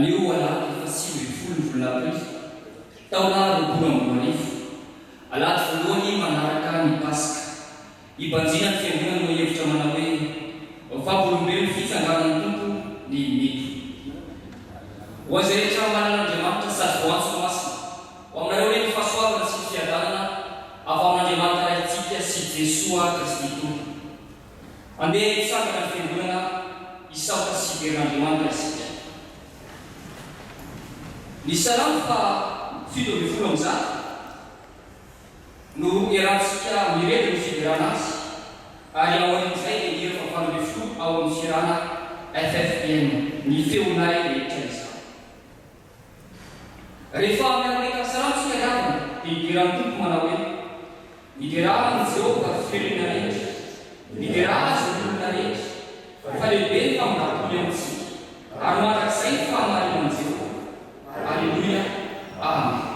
Anio alahady faha 19 ny volana aprily, taona 2020. Alahady voalohany manaraka ny Paska. Hibanjina ny Fiangonana no hevitra manao hoe, Vavolombelon'ny fitsanganan'ny Tompo ny mino. Ho an'izay rehetra manana an'Andriamanitra sady voantso ho masina, ho aminareo anie ny fahasoavana sy ny fiadanana avy amin'Andriamanitra Raintsika sy Jesoa Kristy Tompo. Andeha hitsangana ny Fiangonana hisaotra sy hidera an'Andriamanitra isika. Ny Salamo faha 117 no iarahantsika miredo ny fiderana azy ary aorian'izay dia ny hira faha 18 ao amin'ny fihirana FFM, Ny feonay rehetra izao. Rehefa miara-mahita ny Salamo isika ry havana, dia hidera ny Tompo manao hoe, Miderà an'i Jehovah ry firenena rehetra, miderà Azy ry olona rehetra, fa lehibe ny famindram-pony amintsika, ary mandrakizay ny fahamarinan'i Jehovah. Aleloia. Amen.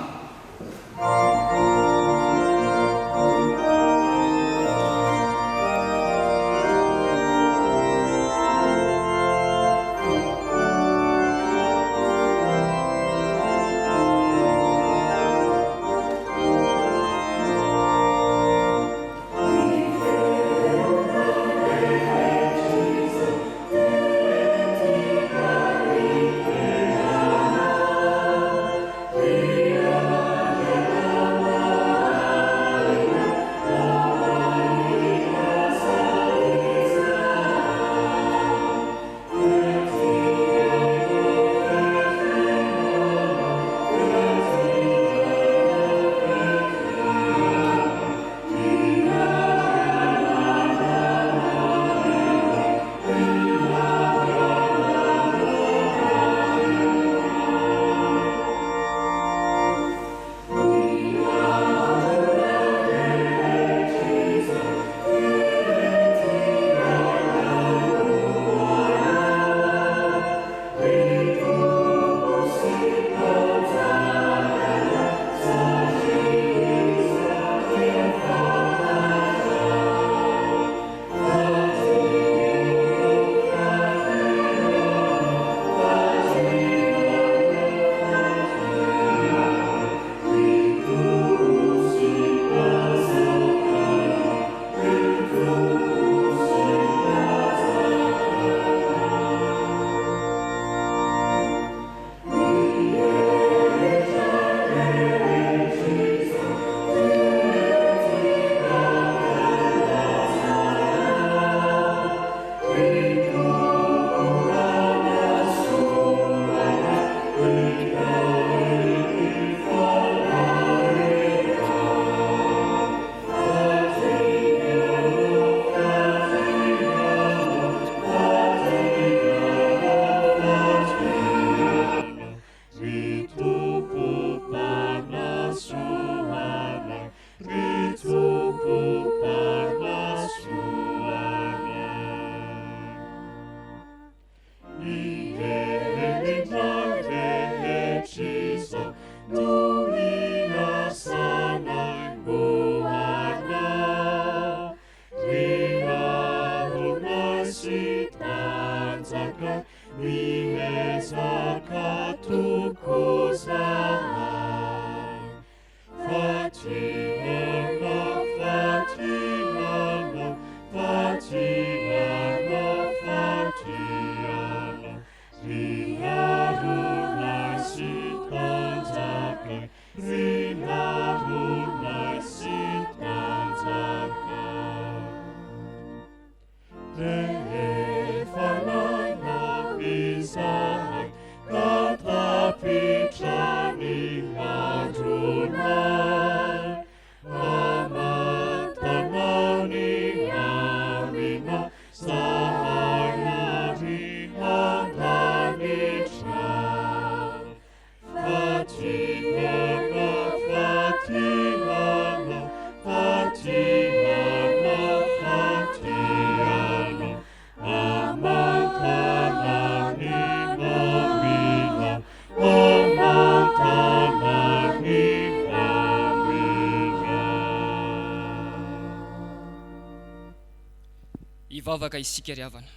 Hivavaka isika ry havana.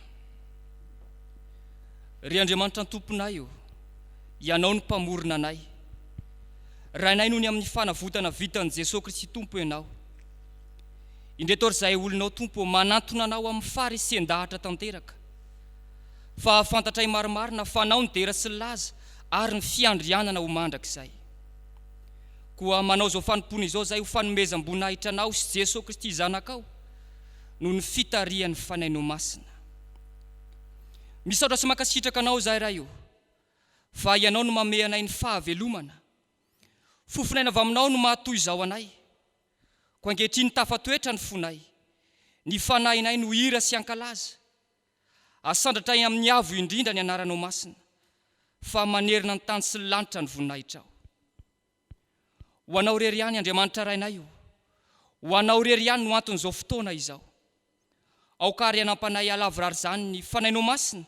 Ry Andriamanitra Tomponay ô! Ianao no Mpamorona anay. Rainay noho ny amin'ny fanavotana vitan'i Jesoa Kristy Tompo Ianao. Indreto ary izahay olonao Tompo ô, manantona Anao amin'ny faharesen-dahatra tanteraka. Fa fantatray marimarina fa Anao ny dera sy ny laza ary ny fiandrianana ho mandrakizay. Koa manao izao fanompoana izao izahay ho fanomezam-boninahitra Anao sy Jesoa Kristy Zanakao noho ny fitarihan'ny Fanahinao Masina. Misaotra sy mankasitraka Anao izahay Ray ô, fa Ianao no mamehy anay ny fahavelomana. Fofon'aina avy Aminao no mahatoy izao anay. Koa ankehitriny tafatoetra ny fonay, ny fanahinay no hira sy hankalaza. Asandratray amin'ny avo indrindra ny Anaranao Masina, fa manerana ny tany sy ny lanitra ny voninahitrao. Ho Anao irery ihany Andriamanitra Rainay o! Ho Anao irery ihany no anton'izao fotoana izao. Aoka àry hanampanahy halavorary izany ny Fanahinao Masina,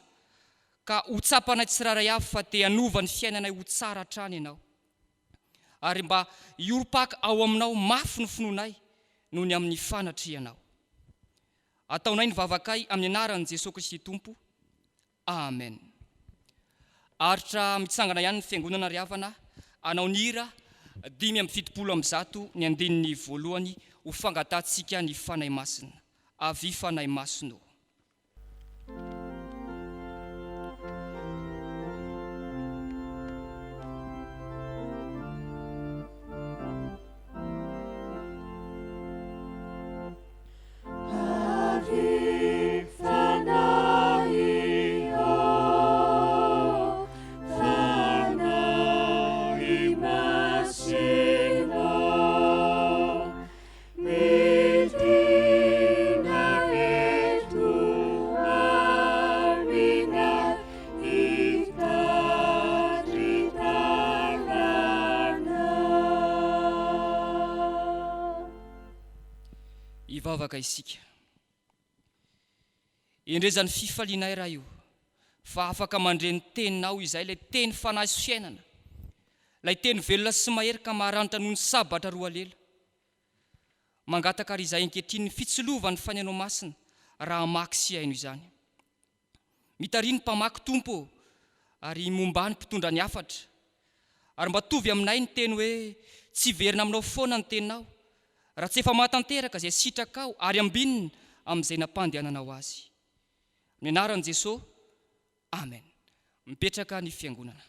ka ho tsapanay tsirairay avy fa te hanova ny fiainanay ho tsara hatrany Ianao. Ary mba hiorim-paka ao Aminao mafy ny finoanay noho ny amin'ny fanatrehanao. Ataonay ny vavakay amin'ny anaran'i Jesoa Kristy Tompo. Amen. Aritra mitsangana ihany ny fiangonana ry havana hanao ny hira 175 ny andininy voalohany ho fangatahantsika ny Fanahy Masina. Avia Fanahy Masina ô. Hivavaka isika. Endrey izany fifalianay Ray o, fa afaka mandre ny Teninao izay, ilay Teny fanahy sy fiainana, ilay Teny velona sy mahery ka maharanitra noho ny sabatra roa lela. Mangataka àry izahay ankehitriny ny fitsilovan'ny Fanahinao Masina raha hamaky sy hihaino izany. Mitariha ny mpamaky Tompo ô, ary mombà ny mpitondra ny hafatra. Ary mba tovy aminay ny teny hoe tsy hiverina aminao foana ny teninao, raha tsy efa mahatanteraka izay sitrakao ary ambinina amin'izay nampandehananao azy. Amin'ny anaran'i Jesoa, Amen. Mipetraka ny fiangonana.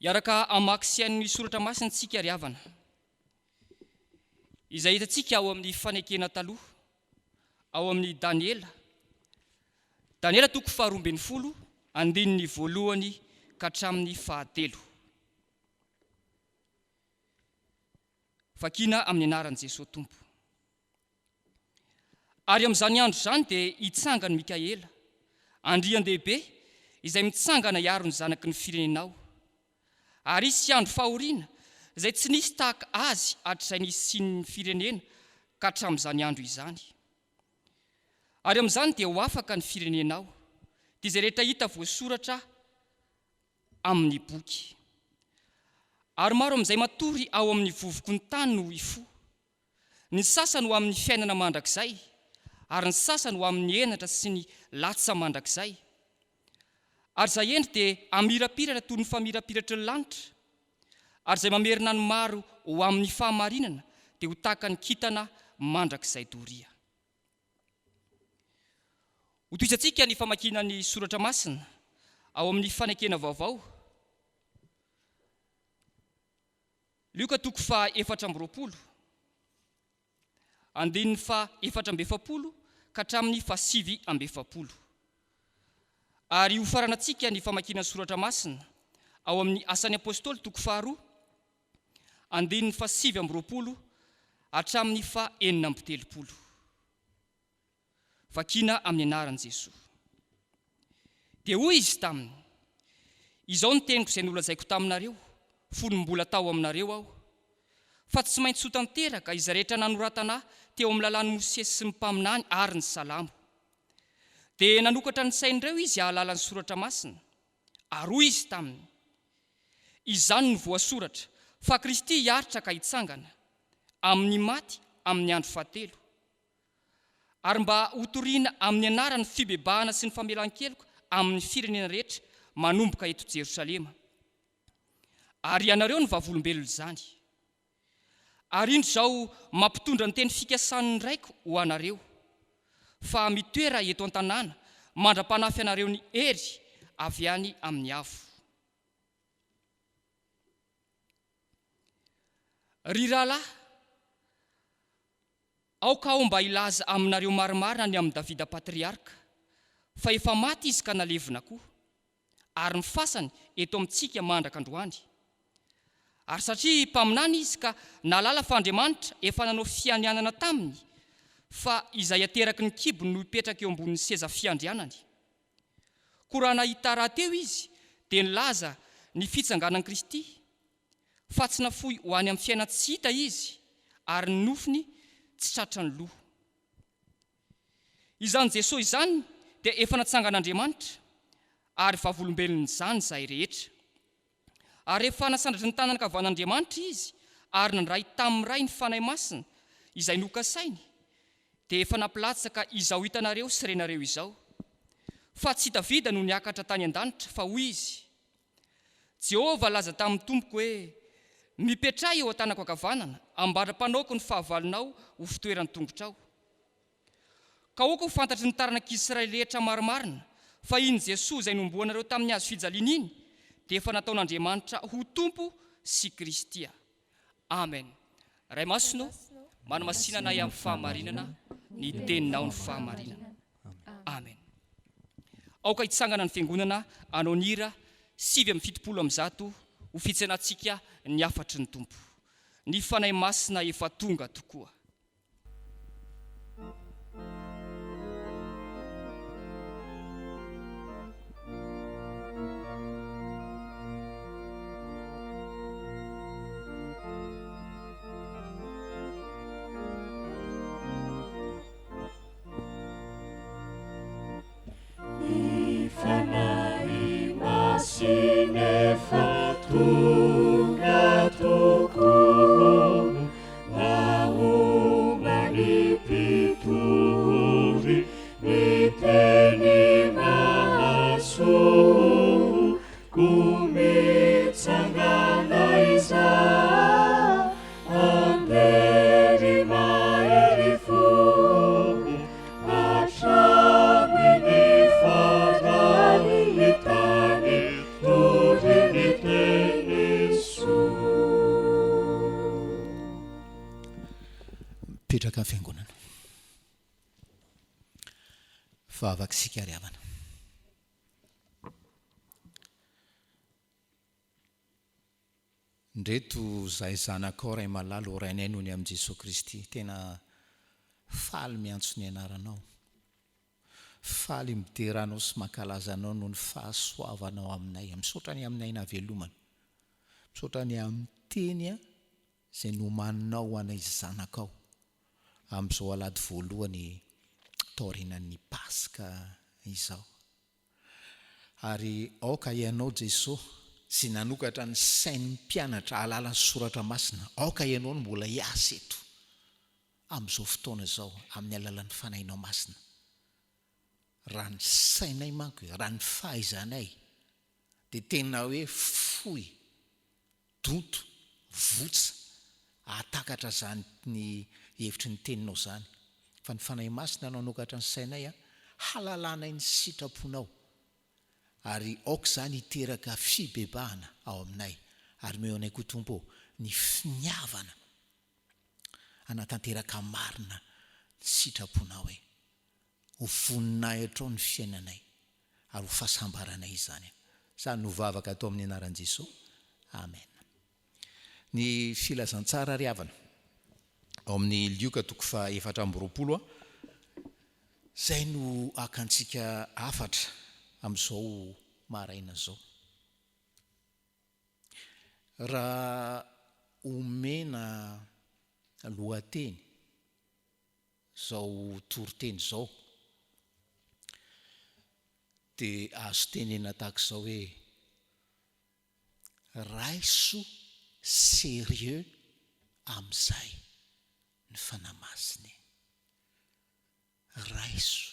Hiaraka hamaky sy haino ny soratra masina isika ry havana. Izay hitantsika ao amin'ny fanekena taloha, ao amin'ny Daniela, Daniela toko faha-12, andininy voalohany ka hatramin'ny fahatelo. Vakina amin'ny anaran'i Jesoa Tompo. Ary amin'izany andro izany dia hitsangana Mikaela, andrian-dehibe, izay mitsangana hiaro ny zanaky ny firenenao. Ary hisy andro fahoriana izay tsy nisy tahaka azy hatrizay nisian'ny firenena ka hatramin'izany andro izany. Ary amin'izany dia ho afaka ny firenenao, dia izay rehetra hita voasoratra amin'ny boky. Ary maro amin'izay matory ao amin'ny vovoky ny tany no hifoha. Ny sasany ho amin'ny fiainana mandrakizay, ary ny sasany ho amin'ny henatra sy ny latsa mandrakizay. Ary izay hendry dia hamirapiratra toy ny famirapiratry ny lanitra, ary izay mamerina ny maro ho amin'ny fahamarinana dia ho tahaka ny kintana mandrakizay doria. Hotohizantsika ny famakiana ny soratra masina ao amin'ny fanekena vaovao. Lioka toko faha 24, andininy faha 44 ka hatramin'ny faha 49. Ary hofaranantsika ny famakiana ny soratra masina ao amin'ny Asan'ny Apostoly toko faharoa, andininy faha 29 hatramin'ny faha 36. Vakina amin'ny anaran'i Jesoa. Dia hoy Izy taminy, Izao ny teniko izay nolazaiko taminareo, fony mbola tao aminareo Aho, fa tsy maintsy ho tanteraka izay rehetra nanoratana Ahy teo amin'ny lalàn'i Mosesy sy ny mpaminany ary ny Salamo. Dia nanokatra ny sain'ireo Izy hahalala ny Soratra Masina, ary hoy Izy taminy, Izany no voasoratra, fa Kristy hiaritra ka hitsangana amin'ny maty amin'ny andro fahatelo, Ary mba hotorina amin'ny anarany ny fibebahana sy ny famelan-keloka amin'ny firenena rehetra manomboka eto Jerosalema. Ary ianareo no vavolombelon'izany. Ary indro izao mampitondra ny teny fikasan'ny Raiko ho anareo, fa mitoera eto an-tanàna mandra-panafy anareo ny hery avy any amin'ny avo. Ry rahalahy, aoka aho mba hilaza aminareo marimarina ny amin'i Davida patriarka, fa efa maty izy ka nalevina koa, ary ny fasany eto amintsika mandraka androany. Ary satria mpaminany izy ka nahalala fa Andriamanitra efa nanao fianianana taminy fa izay ateraky ny kibony no hipetraka eo ambonin'ny seza fiandrianany. Koa raha nahita rahateo izy dia nilaza ny fitsanganan'i Kristy, fa tsy nafoy ho any amin'ny fiainan-tsy hita izy ary ny nofony tsy tratran'ny loha. Izany Jesoa izany dia efa natsangan'Andriamanitra, ary vavolombelon'izany izahay rehetra. Ary rehefa nasandratry ny tanana ankavan'Andriamanitra Izy ary nandray tamin'ny Ray ny Fanahy Masina izay nokasainy, dia efa nampilatsaka izao hitanareo sy renareo izao. Fa tsy Davida no niakatra tany an-danitra, fa hoy izy, Jehovah laza tamin'ny Tompoko hoe, Mipetraha eo an-tanako ankavanana, ambara-panaoko ny fahavalonao ho fitoeran-tongotrao. Ka aoka ho fantatry ny taranak'Israely rehetra marimarina, fa iny Jesoa izay nohomboanareo tamin'ny hazo fijaliana iny, dia efa nataon'Andriamanitra ho Tompo sy Kristy. Amen. Ray Masina ô, manamasina anay amin'ny fahamarinana, ny Teninao no fahamarinana. Amen. Aoka hitsangana ny Fiangonana hanao ny hira 179 ho fitsenantsika ny hafatry ny Tompo. Ny Fanahy Masina efa tonga tokoa. Ny Fanahy Masina efa tonga tokoa Nahomba ny mpitory ny teny mahasoa Koa mitsangana izaho Andeha mahery fo hatramin'ny faran'ny tany tory ny teny soa. Mipetraka ny fiangonana. Vavaka isika ry havana. Ndreto zahay zanakao Ray malala ô Rainay noho ny amin'i Jesoa Kristy tena faly miantso ny anaranao faly midera anao sy mankalaza anao noho ny fahasoavanao aminay misaotra ny amin'ny aina havelomana misaotra ny amin'ny teny izay nomaninao ho anay zanakao amin'izao alahady voalohany taorianan'ny Paska izao Ary aoka Ianao Jeso, izay nanokatra ny sain'ny mpianatra hahalala ny Soratra Masina, aoka Ianao no mbola hiasa eto amin'izao fotoana izao amin'ny alalan'ny Fanahinao Masina. Raha ny sainay manko e, raha ny fahaizanay, dia tena hoe fohy donto, votsa, hahatakatra izany ny hevitry ny teninao izany. Fa ny Fanahy Masina no hanokatra ny sainay hahalalanay ny sitraponao. Ary aoka izany hiteraka fibebahana ao aminay. Ary omeo anay koa Tompo ô, ny finiavana hanatanteraka marina ny sitraponao e. Ho voninahitrao ny fiainanay ary ho fahasambaranay izany. Izany no vavaka atao amin'ny anaran'i Jesoa. Amen. Ny filazantsara ry havana, ao amin'ny Lioka toko faha 24, izay no hakantsika hafatra amin'izao maraina izao. Raha omena lohateny izao toriteny izao dia azo tenena tahaka izao hoe raiso sérieux amin'izay ny Fanahy Masina e! Raiso,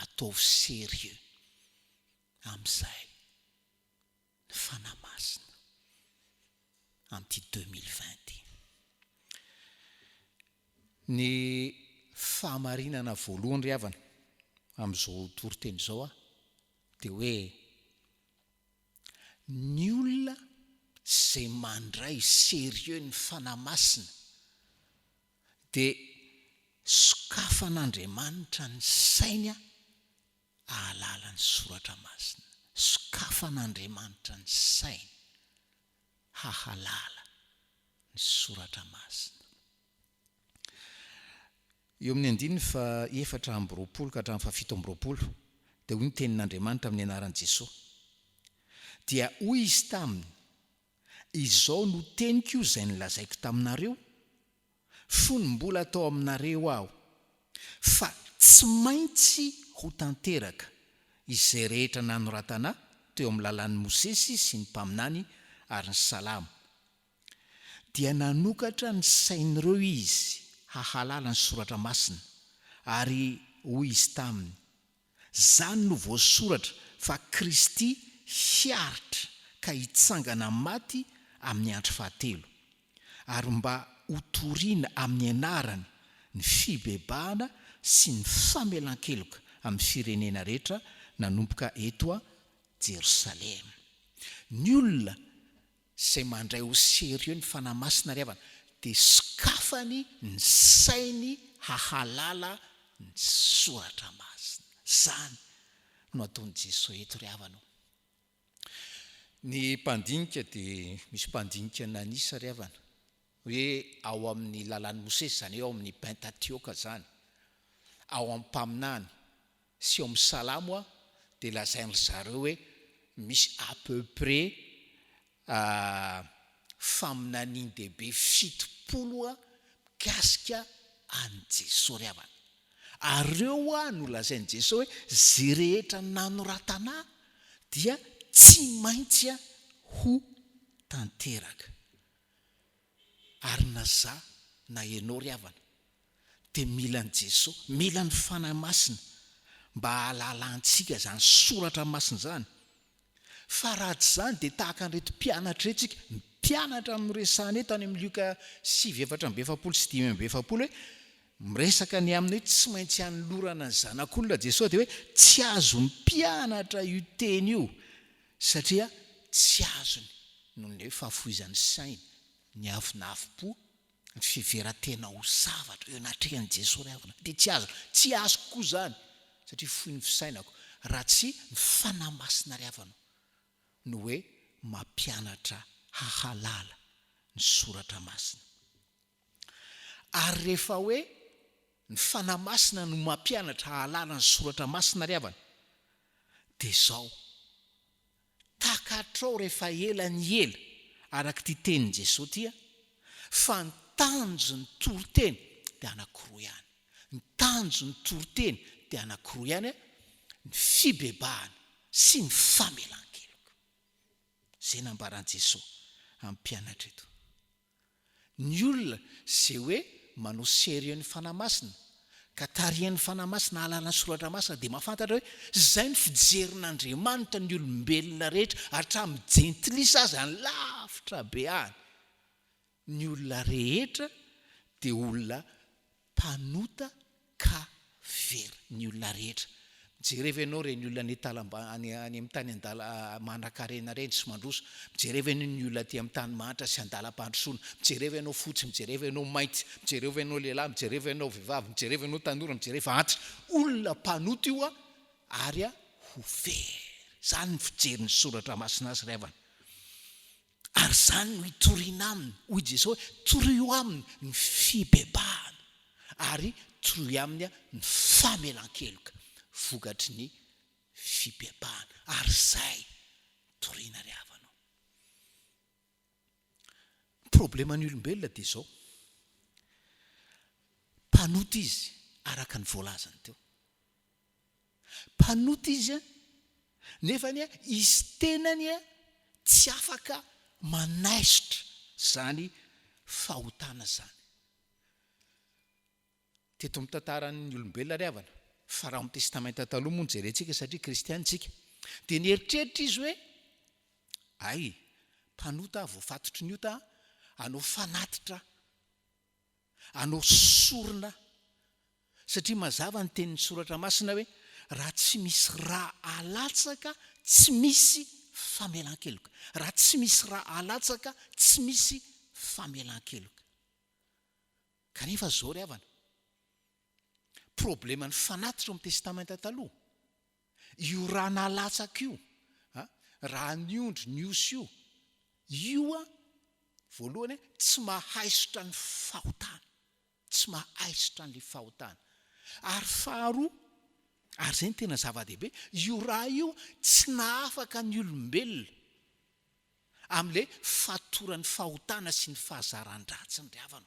ataovy sérieux amin'izay. Fanahy Masina amin'ity 2020 ity. Ny fahamarinana voalohany ry havana amin'izao toriteny izao aho dia hoe ny olona izay mandray sérieux ny Fanahy Masina dia sokafan'Andriamanitra ny sainy hahalala ny Soratra Masina. Sokafan'Andriamanitra ny sainy hahalala ny Soratra Masina. Eo amin'ny andininy faha 24 ka hatramin'ny faha 27 dia hoy ny tenin'Andriamanitra amin'ny anaran'i Jesoa. Dia hoy Izy taminy, Izao no teniko izay nolazaiko taminareo, fony mbola tao aminareo Aho, fa tsy maintsy ho tanteraka izay rehetra nanoratana teo amin'ny lalàn'i Mosesy sy ny mpaminany ary ny Salamo. Dia nanokatra ny sain'ireo Izy hahalala ny Soratra Masina, ary hoy Izy taminy, Izany no voasoratra fa Kristy hiaritra ka hitsangana maty amin'ny andro fahatelo, ary mba hotorina amin'ny anarany ny fibebahana sy ny famelan-keloka amin'ny firenena rehetra nanomboka eto Jerosalema. Ny olona izay mandray au sérieux ny Fanahy Masina ry havana dia sokafany ny sainy hahalala ny Soratra Masina. Izany no ataon'i Jesoa eto ry havana o. Ny mpandinika dia misy mpandinika nanisa ry havana hoe ao amin'ny lalàn'i Mosesy, izany hoe ao amin'ny Pentatioka izany, ao amin'ny mpaminany sy ao amin'ny Salamo dia lazain-dry zareo hoe misy à peu près faminanian-dehibe 70 mikasika an'i Jesoa ry havana. Ary ireo no lazain'i Jesoa hoe izay rehetra nanoratana ahy dia tsy maintsy ho tanteraka. Ary na za na enao ry havana dia mila an'i Jesoa, mila ny Fanahy Masina mba hahalalantsika izany soratra masina izany. Fa raha tsy izany dia tahaka an'ireto mpianatra ireto isika, ny mpianatra no resahana eto any amin'ny Lioka sivy 44 sy 45 hoe miresaka ny amin'ny hoe tsy maintsy hanolorana ny Zanak'olona Jesoa dia hoe tsy azon'ny mpianatra io teny io satria tsy azony noho ny hoe fahafoizan'ny sainy, ny avonavom-po, ny fiheveran-tena ho zavatra eo anatrehan'i Jesoa ry havana dia tsy azony, tsy azoko koa izany satria fohy ny fisainako raha tsy ny Fanahy Masina ry havana no hoe mampianatra hahalala ny Soratra Masina. Ary rehefa hoe ny Fanahy Masina no mampianatra hahalala ny Soratra Masina ry havana dia izao, Takatrao rehefa ela ny ela, araka ity tenin'i Jesoa ity, fa ny tanjon'ny toriteny dia anankiroa ihany. Ny tanjon'ny toriteny dia anankiroa ihany, ny fibebahana sy ny famelan-keloka. Izay nambaran'i Jesoa amin'ny mpianatra eto. Ny olona izay hoe manao sérieux ny Fanahy Masina, ka tarihan'ny Fanahy Masina hahalala ny Soratra Masina dia mahafantatra hoe izay ny fijerin'Andriamanitra ny olombelona rehetra, hatramin'ny jentilisa aza any lavitra be any. Ny olona rehetra dia olona Mpanota ka very ny olona rehetra. Mijereva ianao ireny olona any talam-ba any any amin'ny tany andala manankarena ireny sy mandroso. Mijereva ianao ny olona aty amin'ny tany mahantra sy andalam-pandrosoana. Mijereva ianao fotsy, mijereva ianao mainty, mijereva ianao lehilahy, mijereva ianao vehivavy, mijereva ianao tanora, mijereva antitra. Olona mpanota io ary ho very. Izany ny fijerin'ny Soratra Masina azy ry havana. Ary izany no hitoriana aminy, hoy Jesoa hoe, torio aminy ny fibebahana, ary torio aminy ny famelan-keloka vokatry ny fibebahana. Ary izay no toriana ry havana ô. Ny probleman'ny olombelona dia izao, mpanota izy araka ny voalazany teo. Mpanota izy an, nefa anie izy tenany an tsy afaka manaisotra izany fahotana izany. Teto amin'ny tantaran'ny olombelona ry havana, fa raha ao amin'ny Testamenta Taloha moa no jerentsika satria kristiana isika, dia nieritreritra izy hoe. Hay, mpanota aho, voafatotry ny ota aho, hanao fanatitra aho, hanao sorona aho. Satria mazava ny tenin'ny Soratra Masina hoe, raha tsy misy rà alatsaka, tsy misy famelan-keloka. Raha tsy misy rà alatsaka, tsy misy famelan-keloka. Kanefa izao ry havana, probleman'ny fanatitra ao amin'ny Testamenta Taloha, io rà nalatsaka io, rà ny ondry, ny osy io, io an, voalohany tsy mahaisotra ny fahotana. Tsy mahaisotra an'ilay fahotana. Ary faharoa, ary izay no tena zava-dehibe, io rà io tsy nahafaka ny olombelona amin'ilay fatoran'ny fahotana sy ny fahazaran-dratsiny ry havana.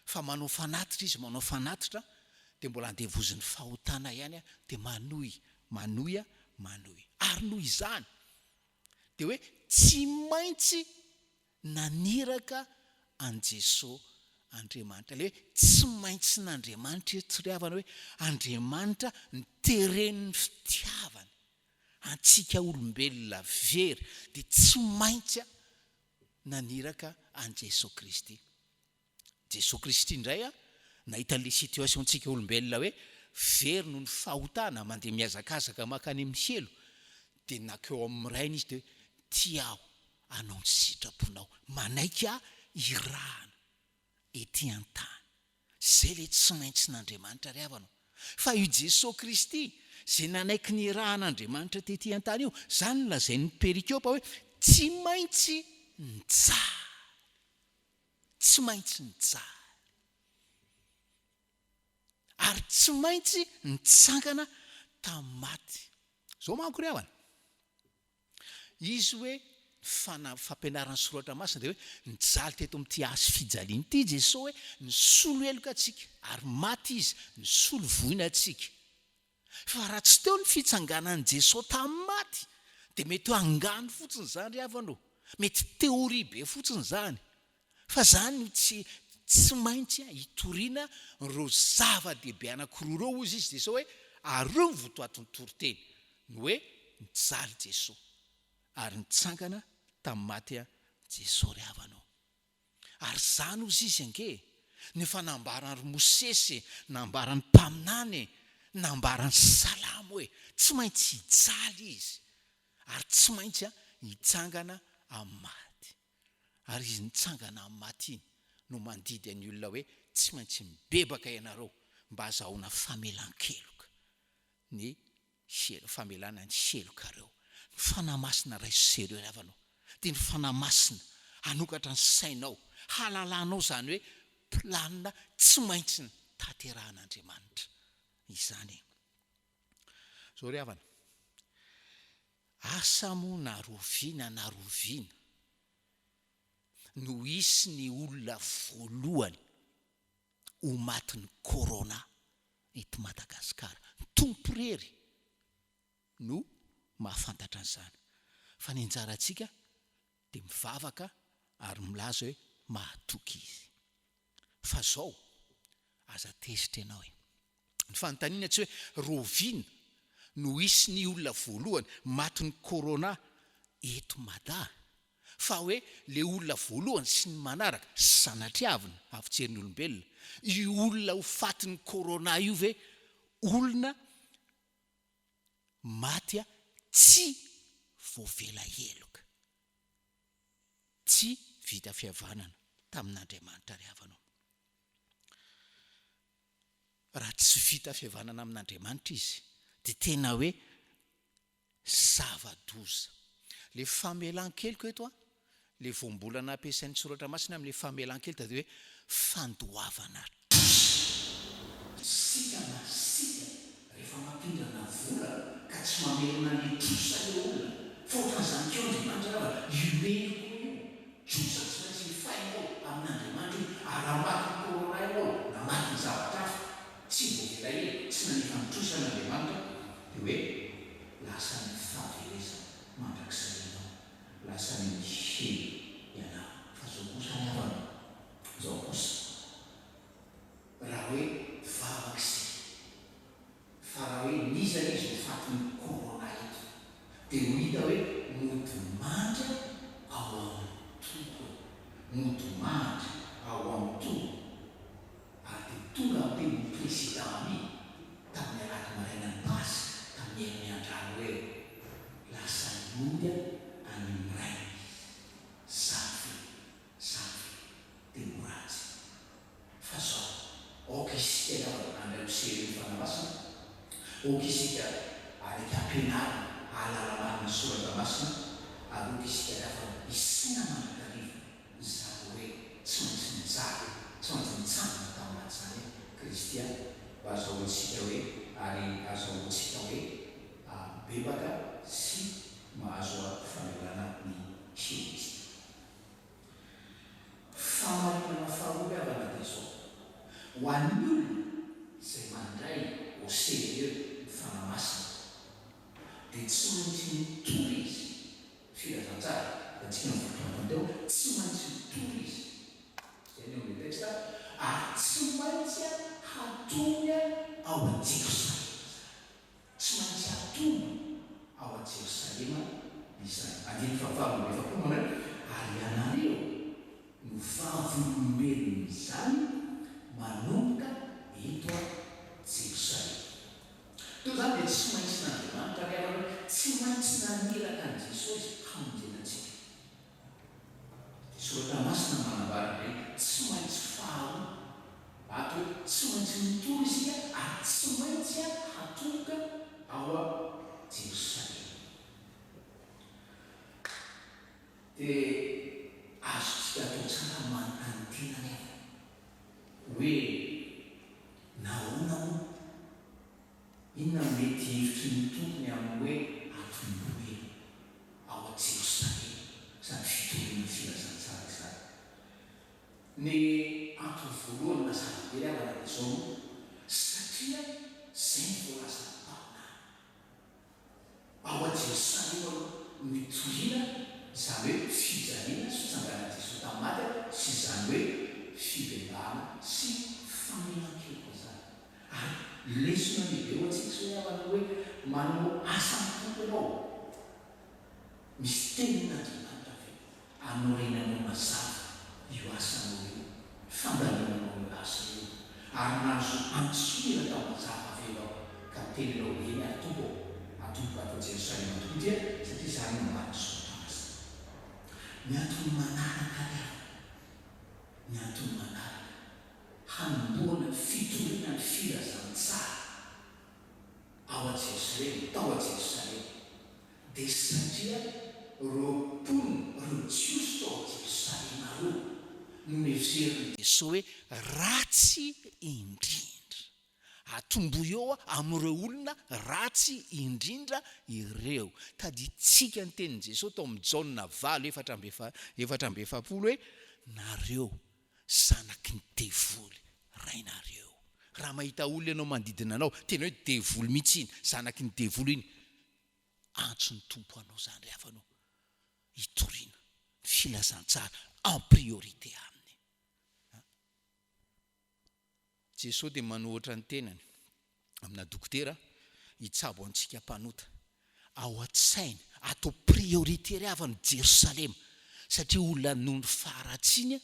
Fa manao fanatitra izy, manao fanatitra, dia mbola andevozin'ny fahotana ihany, dia manohy, manohy, manohy. Ary noho izany, dia hoe tsy maintsy naniraka an'i Jesoa Andriamanitra. Ilay hoe tsy maintsin'Andriamanitra eto ry havana hoe Andriamanitra niteren'ny fitiavany antsika olombelona very dia tsy maintsy naniraka an'i Jesoa Kristy. Jesoa Kristy indray nahita an'ilay situation-tsika olombelona hoe very noho ny fahotana, mandeha mihazakazaka mankany amin'ny helo, dia nankeo amin'ny Rainy izy dia hoe tia aho hanao ny sitraponao, manaiky ahy hirahana ety an-tany. Izay ilay tsy maintsin'Andriamanitra ry havana o. Fa io Jesoa Kristy izay nanaiky ny hirahan'Andriamanitra tety an-tany io, izany no lazain'ny perikopa hoe tsy maintsy nijaly. Tsy maintsy nijaly. Ary tsy maintsy nitsangana tamin'ny maty. Izao manko ry havana, izy hoe fana, fampianaran'ny soratra masina dia hoe nijaly teto amin'ity hazo fijaliana ity Jesoa hoe nisolo heloka antsika ary maty izy nisolo voina antsika. Fa raha tsy teo ny fitsanganan'i Jesoa tamin'ny maty dia mety ho angano fotsiny izany ry havana ô! Mety théorie be fotsiny izany. Fa izany no tsy tsy maintsy hitoriana ireo zava-dehibe anankiroa ireo hozy izy Jesoa hoe ary ireo ny votoatin'ny toriteny. Ny hoe nijaly Jesoa ary nitsangana tamin'ny maty Jesoa ry havana ô! Ary izany hozy izy ange no efa nambaran'i Mosesy e, nambaran'ny mpaminany e, nambaran'ny Salamo hoe tsy maintsy hijaly izy ary tsy maintsy hitsangana amin'ny maty. Ary izy nitsangana amin'ny maty iny no mandidy an'ny olona hoe tsy maintsy mibebaka ianareo mba hazahoana famelan-keloka ny helo, famelana ny helokareo. Ny Fanahy Masina raiso sérieux ry havana ô. Dia ny Fanahy Masina hanokatra ny sainao, hahalalanao izany hoe planina tsy maintsy tanterahan'Andriamanitra izany e. Izao ry havana, asa moa na roviana na roviana no hisy ny olona voalohany ho matin'ny corona eto Madagascar. Ny Tompo irery no mahafantatra an'izany. Fa ny anjarantsika dia mivavaka ary milaza hoe mahatoky Izy. Fa zao, aza tezitra ianao e. Ny fanontaniana tsy hoe rahoviana no hisy ny olona voalohany matin'ny corona eto Mada fa hoe le olona voalohany sy ny manaraka, sanatriavina avy-jerin'ny olombelona, io olona ho fatin'ny corona io ve olona maty tsy voavela heloka, tsy vita fihavanana tamin'Andriamanitra ry havana ô. Raha tsy vita fihavanana amin'Andriamanitra izy dia tena hoe zava-doza. Le famelan-keloka eto an, le voambolana ampiasain'ny soratra masina amin'le famelan-keloka dia hoe fandoavana trosa. Isika masiaka rehefa mampindrana vola ka tsy mamerina ny trosa le olona, fa ohatran'izany koa Andriamanitra angamba, io heloka io, trosa tsy maintsy efainao amin'Andriamanitra io, ary raha matin'ny corona ianao na matin'ny zavatra hafa, Tsy voavela heloka, tsy nanefa ny trosa an'Andriamanitra dia hoe lasa any amin'ny fahaverezana mandrakizay ianao, lasa any amin'ny helo ianao. Fa izao kosa ry havana, izao kosa, raha hoe vavaka isika, fa raha hoe n'iza n'iza ho fatin'ny corona eto, dia ho hita hoe mody mandry aho. Ao amin'ny Tompo e! Nodimandry ao amin'ny Tompo ary dia tonga niteny ny Président Ami tamin'ny alahady marainan'ny Paska tamin'ny herin'ny andrano hoe lasa nody any amin'ny Rainy izy. Zany ve? Zany ve dia ho ratsy? Fa zao, aoka isika angamba handray ho sérieux ny Fanahy Masina, aoka isika araiky ampianarina hahalala marina ny Soratra Masina, ary aoka isika angamba hisaina mandrakariva izany hoe tsy maintsy mijaly, tsy maintsy mitsangana tamin'ny maty izany Kristy mba hazahoantsika hoe ary hazahoantsika hoe mibebaka sy mahazo famelana ny helotsika. Fahamarinana faharoa ry havana dia izao, ho an'ny olona izay mandray au sérieux ny Fanahy Masina dia tsy maintsy mitory izy, filazantsara, hitantsika ny votoatiny teo, tsy maintsy mitory izy, izay ny eo amin'ilay texte, ary tsy maintsy hatory ao an-Jerosalema izany. Tsy maintsy hatombo ao a Jerosalema izany. Andininy fahavalo amby 40 manao hoe, Ary ianareo no vavolombelon'izany manomboka eto a Jerosalema. Toy izany dia tsy maintsy n'Andriamanitra ry havana hoe tsy maintsy naniraka an'i Jesoa Izy hamonjena antsika. Soratra Masina no manambara ny hoe tsy maintsy faharoa ato hoe tsy maintsy mitory isika ary tsy maintsy hatomboka ao Jerosalema. Dia azontsika atao tsara ny manontany tena anefa hoe nahoana moa? Inona no mety hevitry ny Tompo ny amin'ny hoe atombohy ao Jerosalema izany fitoriana ny filazantsara izany? Ny antony voalohany mazava be ry havana dia izao moa, satria izay no voalazan'ny mpaminany. Ao Jerosalema aloha no itoriana izany hoe fijaliana sy fitsanganan'i Jesoa tamin'ny maty sy izany hoe fibebahana sy famelan-keloka izany. Ary lesona lehibe ho antsika izao ry havana hoe manao asa amin'ny Tompo ianao, misy tenin'Andriamanitra ve Anorenanao mazava io asanao io, fandaminanao io asa io, ary nahazo antso iraka mazava avy ianao, ka miteny ianao, Eny ary Tompo ô, atomboka ato Jerosalema tokoa ity satria izany no ambaran'ny Soratra Masina. Ny antony manaraka ary havana, ny antony manaraka, hanombohana ny fitoriana ny filazantsara ao a Jerosalema, tao a Jerosalema. Dia satria ireo mponina, ireo Jiosy tao Jerosalema ireo no neverin'i Jesoa hoe ratsy indrindra. Atombohy eo amin'ireo olona ratsy indrindra ireo. Tadidintsika ny tenin'i Jesoa tao amin'ny Jaona valo 44 hoe, Nareo zanaky ny devoly rainareo. Raha mahita olona ianao manodidina anao, tena hoe devoly mihitsy iny, zanaky ny devoly iny, Antson'ny Tompo anao izany ry havana ô, hitoriana ny filazantsara en priorité aminy. Jesoa dia manohatra ny tenany amina dokotera hitsabo antsika mpanota. Ao an-tsainy, atao priorité ry havana Jerosalema, satria olona noho ny faharatsiany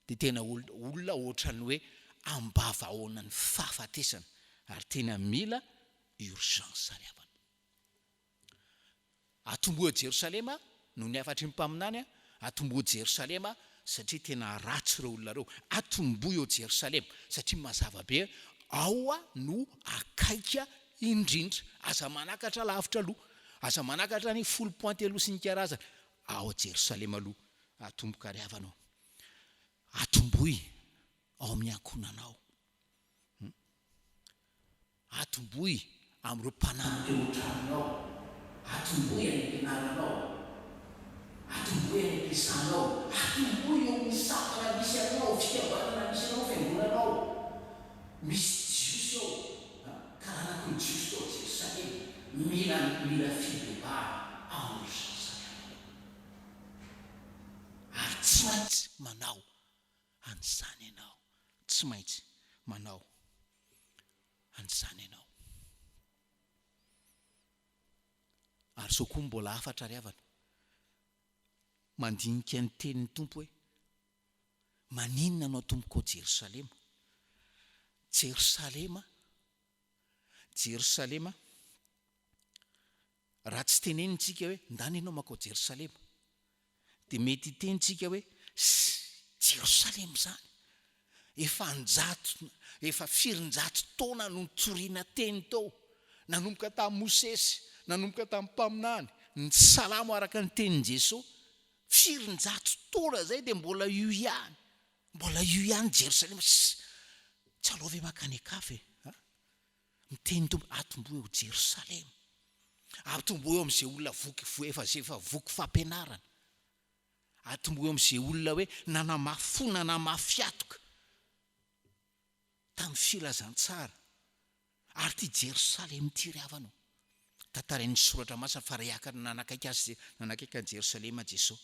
dia tena olona ohatran'ny hoe ambavahaonan'ny fahafatesana ary tena mila urgence ry havana. Atomboha Jerosalema noho ny hafatry ny mpaminany, atomboha Jerosalema satria tena ratsy ireo olona ireo, atombohy eo Jerosalema satria mazava be ao no akaika indrindra, aza manakatra lavitra aloha, aza manakatra any Foulpointe aloha sy ny karazany, ao Jerosalema aloha atomboka ry havana ô, atombohy ao amin'ny ankohonanao. Atombohy amin'ireo mpanampy eo an-tranonao, atombohy any am-pianaranao, atombohy any am-piasanao, atombohy eo amin'ny sampana misy anao, fikambanana misy anao, fiangonanao. Misy Jiosy ao, taranaky ny Jiosy tao Jerosalema, mila mila fibebahana en urgence avy aminao. Ary tsy maintsy manao an'izany ianao, tsy maintsy manao an'izany ianao. Ary izao koa mbola hafatra ry havana. mandinika ny tenin'ny Tompo hoe, Maninona no atomboka ao Jerosalema? Jerosalema, Jerosalema, raha tsy tenenina tsika hoe ndana ianao makao Jerosalema, dia mety hiteny tsika hoe Jerosalema izany, efa an-jato, efa firinjato taona no nitoriana teny tao, nanomboka tamin'i Mosesy, nanomboka tamin'ny mpaminany, ny salamo araka ny tenin'i Jesoa, Firinjato taona zay dia mbola io ihany, mbola io ihany Jerosalema, ss tsy aleo ve makany an-kafa e? A! Miteny Tompo, atombohy eo Jerosalema, atombohy eo amin'izay olona voky, efa izay efa voky fampianarana, atombohy eo amin'izay olona hoe nanamafy fo, nanamafy atoka tamin'ny filazantsara. Ary ity Jerosalema ity ry havana ô, tantarain'ny Soratra Masina fa raha hiakatra nanakaiky azy, nanakaiky an'i Jerosalema Jesoa,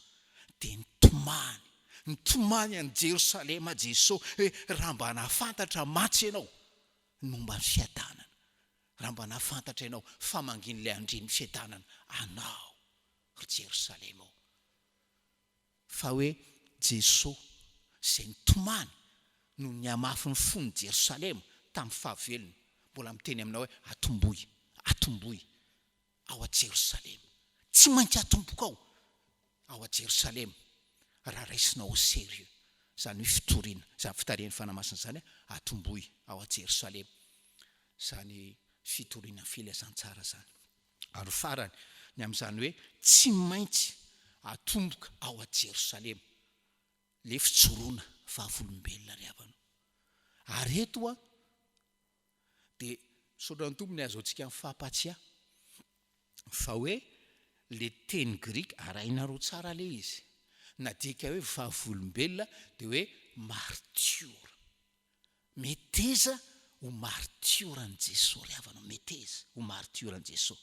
dia nitomany, nitomany an'i Jerosalema Jesoa hoe raha mba nahafantatra mantsy ianao ny momba ny fiadanana, raha mba nahafantatra ianao fa mangin'ilay Andrian'ny fiadanana anao ry Jerosalema ô. Fa hoe Jeso izay nitomany noho ny hamafin'ny fon'i Jerosalema tamin'ny fahavelony, mbola miteny aminao hoe, Atombohy, atombohy ao a Jerosalema. Tsy maintsy atombokao ao a Jerosalema raha raisinao au sérieux izany hoe fitoriana, izany fitarihan'ny Fanahy Masina izany, atombohy ao a Jerosalema izany fitoriana filazantsara izany. Ary farany, ny amin'izany hoe tsy maintsy atomboka ao a Jerosalema ilay fijoroana vavolombelona ry havana o. Ary eto an, dia misaotra ny Tompo ny ahazoantsika mifampatsiahy fa hoe ilay teny grika, arahinareo tsara ilay izy, nadika hoe vavolombelona dia hoe martiora. Meteza ho martioran'i Jesoa ry havana o, meteza ho martioran'i Jesoa.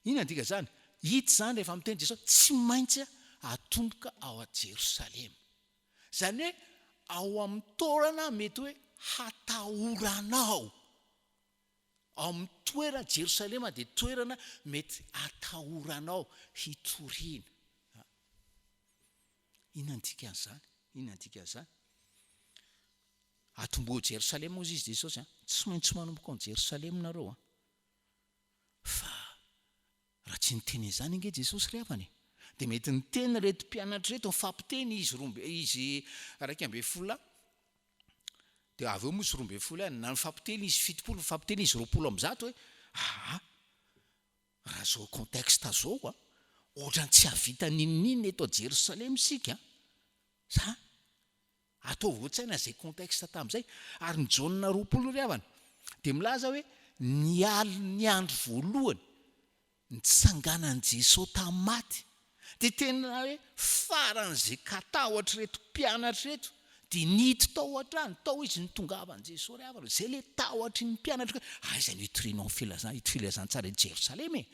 Inona ny dikan'izany? Hita izany rehefa miteny Jesoa, tsy maintsy atomboka ao a Jerosalema. Izany hoe ao amin'ny toerana mety hoe hatahoranao. Ao amin'ny toerana, Jerosalema dia toerana mety hatahoranao hitoriana. Inona ny dikan'izany? Inona ny dikan'izany? Atombohy ao Jerosalema hozy izy Jesosy an! Tsy maintsy manomboka ao Jerosalema nareo an! Fa raha tsy niteny an'izany ange Jesosy ry havana e! Dia mety niteny ireto mpianatra ireto, nifampiteny izy roa amby, izy 11 lahy, dia avy eo moa izy 12 ihany, na nifampiteny izy 70, nifampiteny izy 120 hoe, aa! Raha zao contexte zao a, ohatrany tsy hahavita n'inon'inona eto Jerosalema isika a! Za? Ataovy ao an-tsaina izay contexte tamin'izay. Ary ny Jaona 20 ry havana dia milaza hoe ny alin'ny andro voalohany nitsanganan'i Jesoa tamin'ny maty dia tena hoe faran'izay katahotra ireto mpianatra ireto dia niditra tao hatrany, tao izy nitongavan'i Jesoa ry havana. Izay ilay tahotry ny mpianatra hoe aiza no hitorianao ny filazana, ito filazantsara eto Jerosalema e?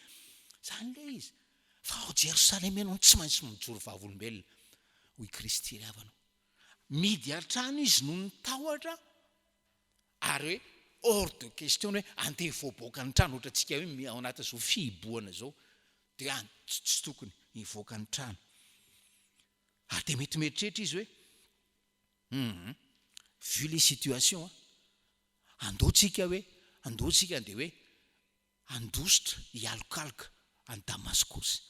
Izany ilay izy. Fa ao Jerosalema ianao no tsy maintsy mijoro vavolombelona, hoy Kristy ry havana. Mihidy an-trano izy noho ny tahotra ary hoe hors de question ny hoe andeha hivoaboaka ny trano, ohatra antsika hoe ao anatin'izao fihibohana izao dia any tsy tokony hivoaka ny trano. Ary dia mety mieritreritra izy hoe hum vu les situations andao tsika hoe andao tsika andeha hoe handositra hialokaloka any Damaskosy.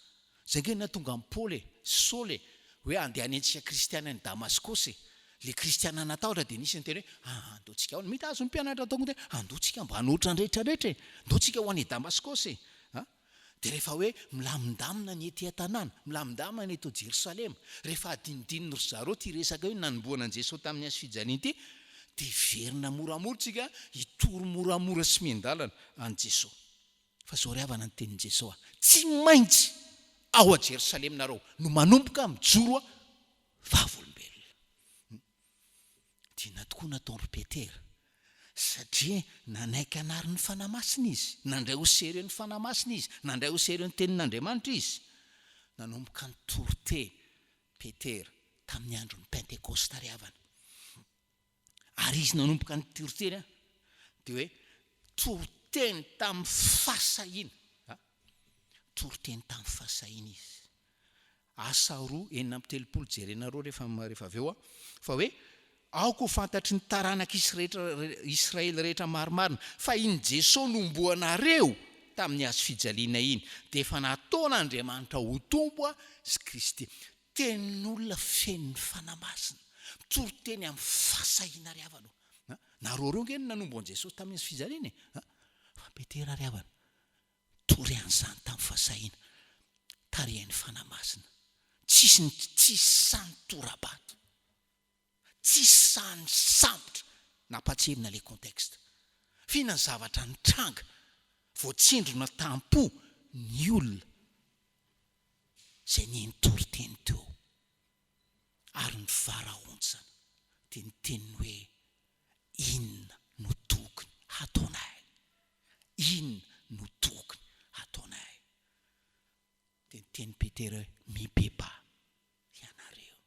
Izay ange no nahatonga an'i Paoly e, Saoly e, hoe handeha hanenjika kristiana any Damaskosy e. Ilay kristiana natahotra dia nisy niteny hoe, ah, andao tsika ho any. Mety azon'ny mpianatra atao koa hoe, andao tsika mba hanohitra ny rehetra rehetra e, andao tsika ho any Damaskosy e. Ah, dia rehefa hoe milamindamina ny ety an-tanàna, milamindamina ny eto Jerosalema, rehefa adinodinony ry zareo ity resaka hoe nanombohana an'i Jesoa tamin'ny hazo fijaliana ity, dia hiverina moramora tsika, hitory moramora sy miandalana an'i Jesoa. Fa zao ry havana ny tenin'i Jesoa, tsy maintsy ao a Jerosalema nareo no manomboka mijoro vavolombelona. Tiana tokoa nataon-dry Petera, satria nanaiky hanary ny Fanahy Masina izy, nandray ho sérieux ny Fanahy Masina izy, nandray ho sérieux ny Tenin'Andriamanitra izy. Nanomboka nitory teny Petera tamin'ny andron'ny Pentekosta ry havana. Ary izy nanomboka nitory teny dia hoe toriteny tamin'ny fahasahiana. Toriteny tamin'ny fahasahiana izy. Asa roa 36 jerenareo rehefa rehefa avy eo a, fa hoe aoka ho fantatry ny taranak'i Israely rehetra marimarina fa iny Jesoa nohomboanareo tamin'ny hazo fijaliana iny dia efa nataon'Andriamanitra ho Tompo sy Kristy. Tenin'olona feno ny Fanahy Masina, mitory teny amin'ny fahasahiana ry havana ô. Nareo reo nge no nanombo an'i Jesosy tamin'ny hazo fijaliana e. Fa Petera ry havana, nitory an'izany tamin'ny fahasahiana, tarihin'ny Fanahy Masina. Tsisy ny tsisy sahy nitora-bato. Tsisy sahy nisambotra. Nampahatsiahivina ilay contexte. F'inona ny zavatra nitranga? Voatsindrona tam-po ny olona izay nitory teny teo ary nivarahontsana dia niteny hoe inona no tokony hataonay? Inona no tokony hataonay? Dia niteny Petera hoe mibebaha ianareo.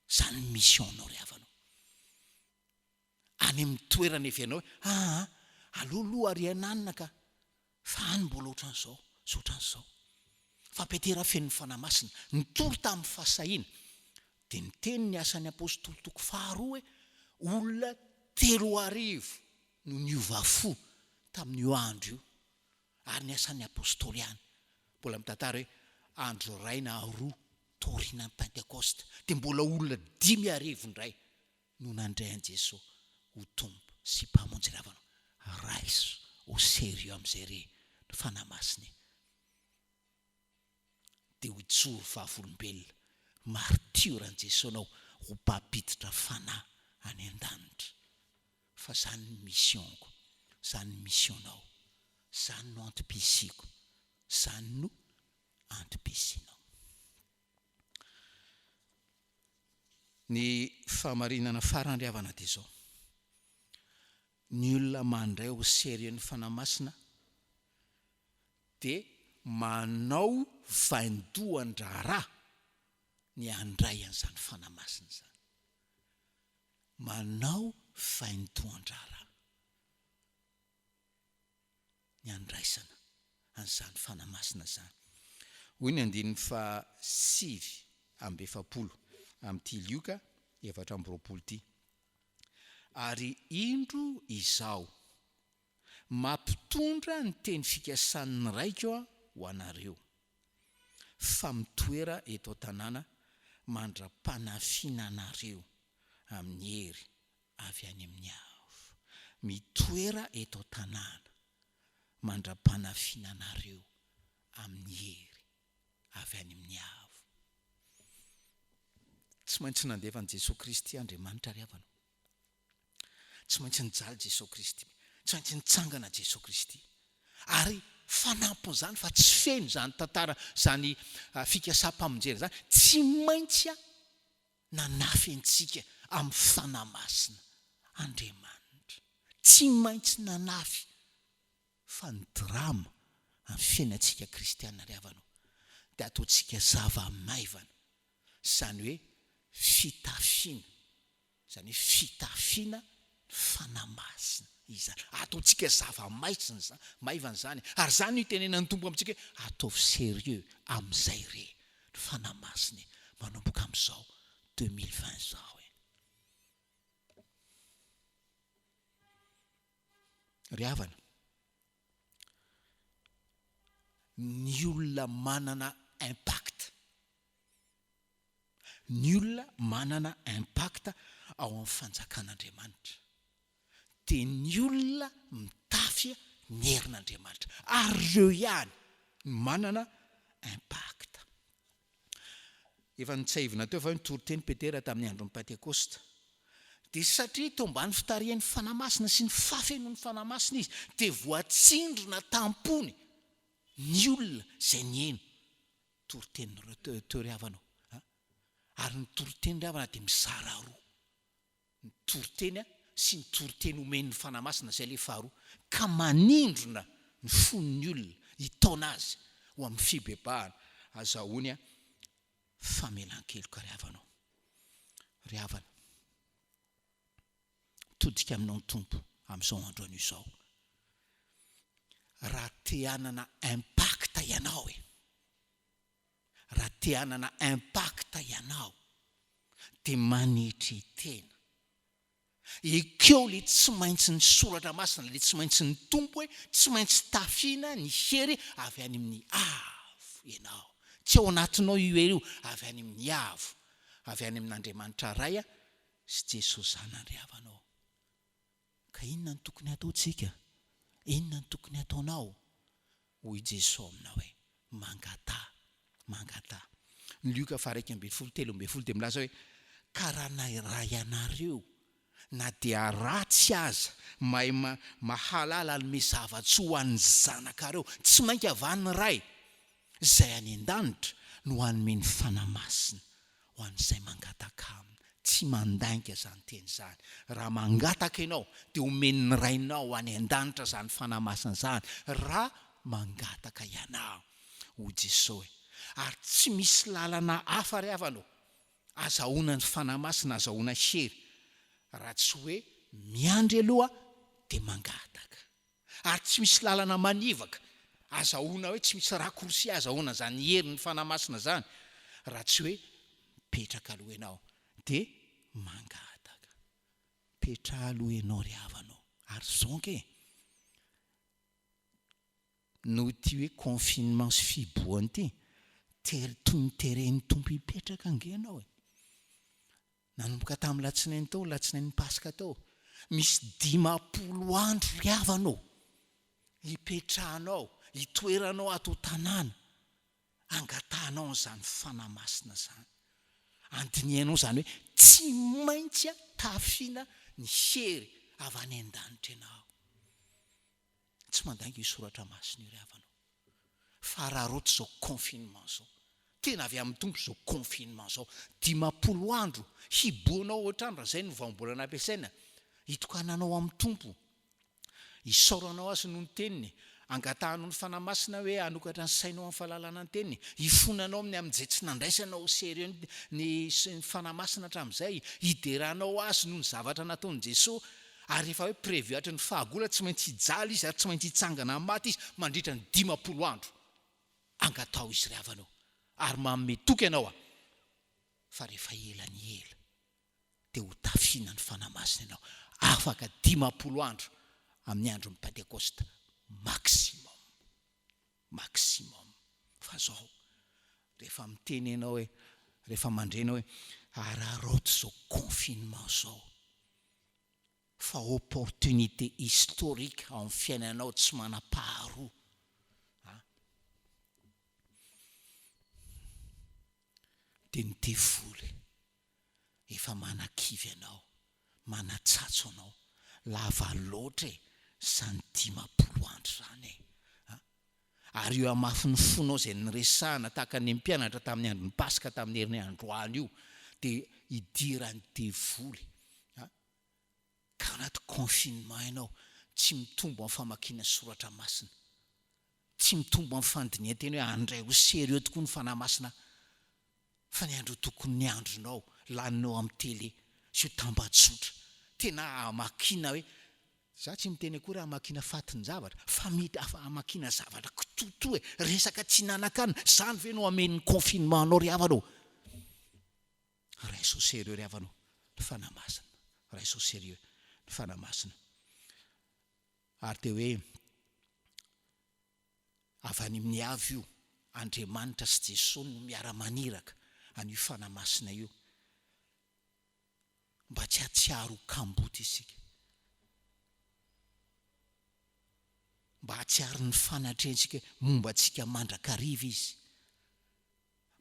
Izany ny mission-nao ry havana ô. Any amin'ny toerana hevianao hoe aa aleo aloha ary ananona ka fa any mbola ohatran'izao sy ohatran'izao. Fa Petera feno ny Fanahy Masina, nitory tamin'ny fahasahiana, dia niteny ny Asan'ny Apostoly toko faharoa hoe olona 3000 no niova fo tamin'io andro io, ary ny Asan'ny Apostoly ihany mbola mitantara hoe andro iray na roa taorianan'ny Pentekosta dia mbola olona 5000 indray no nandray an'i Jesoa ho Tompo sy Mpamonjy ry havana, raiso au sérieux amin'izay re ny Fanahy Masina e! Dia ho joro vavolombelona, martiora an'i Jesoa anao ho mpampiditra fanahy any an-danitra. Fa zany ny mission-ko, zany ny mission-nao, zany no antom-pisiako, zany no antom-pisianao. Ny fahamarinana farany ry havana dia izao, ny olona mandray au sérieux ny Fanahy Masina dia manao vaindohan-draharaha ny handray an'izany Fanahy Masina izany. Manao vaindohan-draharaha. ny handraisana an'izany Fanahy Masina izany. Hoy ny andininy faha 49 amin'ity Lioka 24 ity, Ary indro Izaho mampitondra ny teny fikasan'ny Raiko ho anareo, fa mitoera eto an-tanàna mandra-panafiana anareo amin'ny hery avy any amin'ny avo. Mitoera eto an-tanàna mandra-panafiana anareo amin'ny hery avy any amin'ny avo. Tsy maintsy nandefa an'i Jesoa Kristy Andriamanitra ry havana. Tsy maintsy nijaly Jesoa Kristy. Tsy maintsy nitsangana Jesoa Kristy. Ary fanampin'izany fa tsy feno izany tantara izany fikasam-pamonjena izany, tsy maintsy nanafy antsika amin'ny Fanahy Masina Andriamanitra. Tsy maintsy nanafy fa ny drama amin'ny fiainantsika kristiana ry havana o, dia ataontsika zava-maivana, izany hoe fitafiana Izany hoe fitafiana ny Fanahy Masina izany. Ataontsika zava-maizina izany, maivana izany. Ary izany no itenenan'ny Tompo amintsika hoe ataovy sérieux amin'izay re ny Fanahy Masina e, manomboka amin'izao 2020 izao e. Ry havana, ny olona manana impact Ny olona manana impact ao amin'ny fanjakan'Andriamanitra dia ny olona mitafy ny herin'Andriamanitra ary ireo ihany no manana impact. Efa notsiahivina teo fa hoe nitory teny Petera tamin'ny andron'ny Pantekosta. Dia satria teo ambany fitarihan'ny Fanahy Masina sy ny fahafenoan'ny Fanahy Masina izy dia voatsindrona tam-pony ny olona izay niheno Toritenin'ireo teo ry havana ô a! Ary ny toriteny ry havana dia mizara roa. Ny toriteny sy ny toriteny omen'ny Fanahy Masina, izay ilay faharoa, ka manindrona ny fon'ny olona, hitaona azy ho amin'ny fibebahana, azahoany famelan-keloka ry havana ô. Ry havana, mitodika aminao ny Tompo amin'izao andro anio izao. Raha te hanana impact ianao e! Raha. te hanana impact ianao dia manetry tena. Ekeo le tsy maintsy ny soratra masina, le tsy maintsy ny Tompo hoe tsy maintsy tafiana ny hery avy any amin'ny avo ianao. Tsy ao anatinao io hery io, avy any amin'ny avo, avy any amin'Andriamanitra Ray sy Jesosy Zanany ry havana ô. Ka inona no tokony hataontsika? Inona no tokony hataonao? Hoy Jesoa aminao hoe, Mangataha, mangataha. Ny Lioka faha 11 13 dia milaza hoe, Ka raha raha ianareo, na dia ratsy aza, mahay mahalala hanome zava-tsoa ho an'ny zanakareo, tsy mainka va ny Ray izay any an-danitra no hanome ny Fanahy Masina ho an'izay mangataka aminy. Tsy mandainga izany teny izany. Raha mangataka ianao, dia omen'ny Rainao any an-danitra izany Fanahy Masina izany, raha mangataka ianao, hoy Jesoa. Ary tsy misy lalana hafa ry havana ô, azahoana ny Fanahy Masina, azahoana hery, raha tsy hoe miandry aloha dia mangataka. Ary tsy misy lalana manivaka azahoana hoe tsy misy raccourci azahoana izany herin'ny Fanahy Masina izany raha tsy hoe mipetraka aloha ianao dia mangataka. Mipetraha aloha ianao ry havana ô. Ary izao ange e, noho ity hoe confinement sy fihibohana ity, tery toy ny teren'ny Tompo hipetraka ange ianao e. Nanomboka tamin'ny latsinainy teo, latsinain'ny Paska teo, misy 50 andro ry havana ô, hipetrahanao, hitoeranao ato an-tanàna, hangatahanao an'izany Fanahy Masina izany. Andinihanao izany hoe tsy maintsy tafiana ny hery avy any an-danitra ianao. Tsy mandainga io soratra masina io ry havana ô. Fa araraoty izao confinement izao. Tena avy amin'ny Tompo izao confinement izao. 50 andro hiboanao ao an-trano raha izay no vahaolana ampiasaina. Hitokananao amin'ny Tompo. Isaoranao Azy noho ny Teniny. Angatahanao ny Fanahy Masina hoe hanokatra ny sainao amin'ny fahalalana ny Teniny. Hifonanao aminy amin'izay tsy nandraisanao au sérieux ny ny Fanahy Masina hatramin'izay. Hideranao Azy noho ny zavatra nataon'i Jesoa. Ary rehefa hoe prévu hatry ny fahagola tsy maintsy hijaly izy ary tsy maintsy hitsangana amin'ny maty izy mandritra ny 50 andro. Angataho izy ry havana ô, ary manome toky anao aho fa rehefa ela ny ela dia ho tafiana ny Fanahy Masina ianao afaka 50 andro amin'ny andron'ny Pentekosta maximum. Maximum. Fa zao, rehefa miteny ianao hoe, rehefa mandre ianao hoe araraoty izao confinement izao fa opportunité historique ao amin'ny fiainanao tsy manam-paharoa a! Dia ny devoly efa manakivy anao, manatsatso anao, lava loatra e, zany 50 andro zany e! A! Ary io hamafin'ny fonao izay niresahana tahaka ny mpianatra tamin'ny andron'ny Paska tamin'ny herin'ny androany io dia idiran'ny devoly a! Ka anaty confinement ianao, tsy mitombo amin'ny famakiana soratra masina, tsy mitombo amin'ny fandinihan-tena hoe handray ho sérieux tokoa ny Fanahy Masina fa ny andro tokony ny andronao laninao amin'ny télé sy io tambajotra tena hamakiana hoe za tsy miteny akory hamakiana fatin-javatra fa mety afa hamakiana zavatra kitotoa e, resaka tsy hinanan-kanina, zany ve no hameno ny confinement anao ry havana ô? Raiso au sérieux ry havana ô ny Fanahy Masina, raiso au sérieux ny Fanahy Masina. Ary dia hoe Avy any amin'ny avo io, Andriamanitra sy Jesoa no miara-maniraka an'io Fanahy Masina io mba tsy hahatsiaro ho kamboty isika, mba hahatsiaro ny fanatrehantsika momba antsika mandrakariva Izy,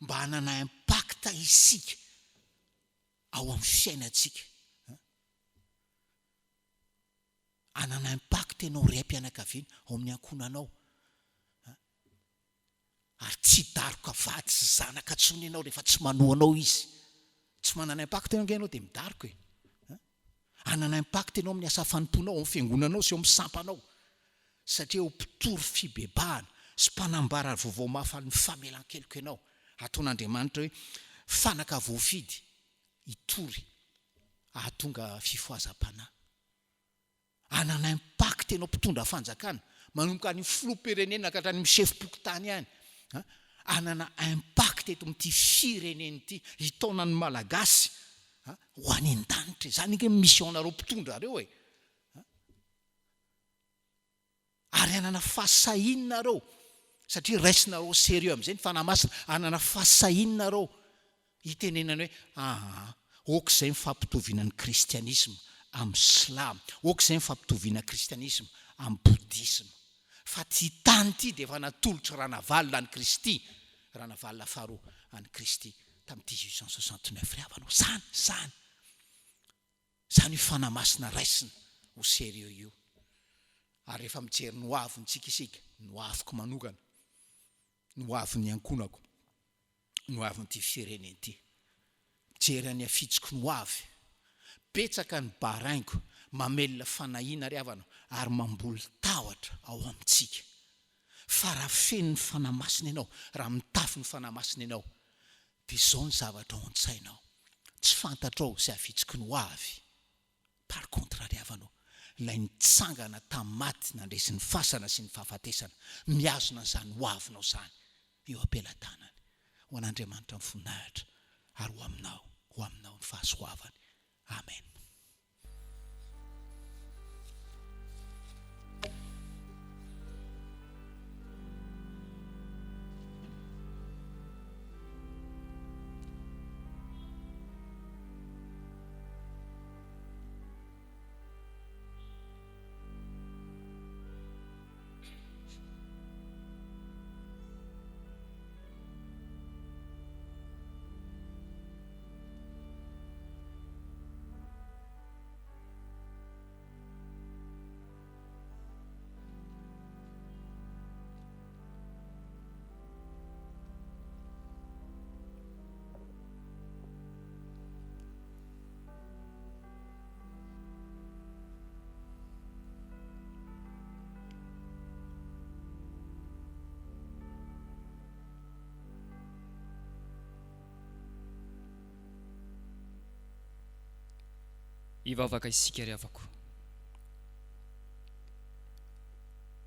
mba hanana impact isika ao amin'ny fiainantsika. Hanana impact ianao raim-pianakaviana ao amin'ny ankohonanao a! Ary tsy hidaroka vady sy zanaka intsony ianao rehefa tsy manoa anao izy. Tsy manana impact ianao ange ianao dia midaroka e! A! Hanana impact ianao amin'ny asa fanompoanao, ao amin'ny fiangonanao sy ao amin'ny sampanao satria ho mpitory fibebahana sy mpanambara vaovao mahafaly ny famelan-keloka ianao. Ataon'Andriamanitra hoe fanaka voafidy hitory hahatonga fifohazam-panahy. Hanana impact ianao mpitondra fanjakana, manomboka any filoham-pirenena ka hatrany amin'ny sefom-pokontany any. Hanana impact eto amin'ity firenena ity, hitaona ny Malagasy ho any an-danitra. Izany ange ny mission-nareo mpitondra reo e. Ary hanana fahasahiana nareo, satria raisinareo au sérieux amin'izay ny Fanahy Masina, hanana fahasahiana nareo hitenenana hoe, aa, ok izay ny fampitoviana ny kristianisma amin'ny silamo, ok izay ny fampitoviana kristianisma amin'ny bodisma. Fa ity tany ity dia efa natolotr'i Ranavalona an'i Kristy, Ranavalona faharoa an'i Kristy tamin'ny 1869 ry havana ô. Izany, izany. Izany io Fanahy Masina raisina ho sérieux io. Ary rehefa mijery ny ho avintsika isika, ny ho aviko manokana, ny ho avin'ny ankohonako, ny ho avin'ity firenena ity, mijery an'ny afitsiko ny ho avy, betsaka ny baraingo mamelona fanahiana ry havana ary mamboly tahotra ao amintsika. Fa raha feno ny Fanahy Masina ianao, raha mitafy ny Fanahy Masina ianao, Dia izao ny zavatra ao an-tsainao, tsy fantatrao izay havitsiky ny ho avy. Par contre ry havana ô, ilay nitsangana tamin'ny maty nandresy ny fasana sy ny fahafatesana, mihazona an'izany ho avinao izany eo am-pelatanany. Ho an'Andriamanitra ny voninahitra ary ho aminao, ho aminao ny fahasoavany. Amen. Hivavaka isika ry havako.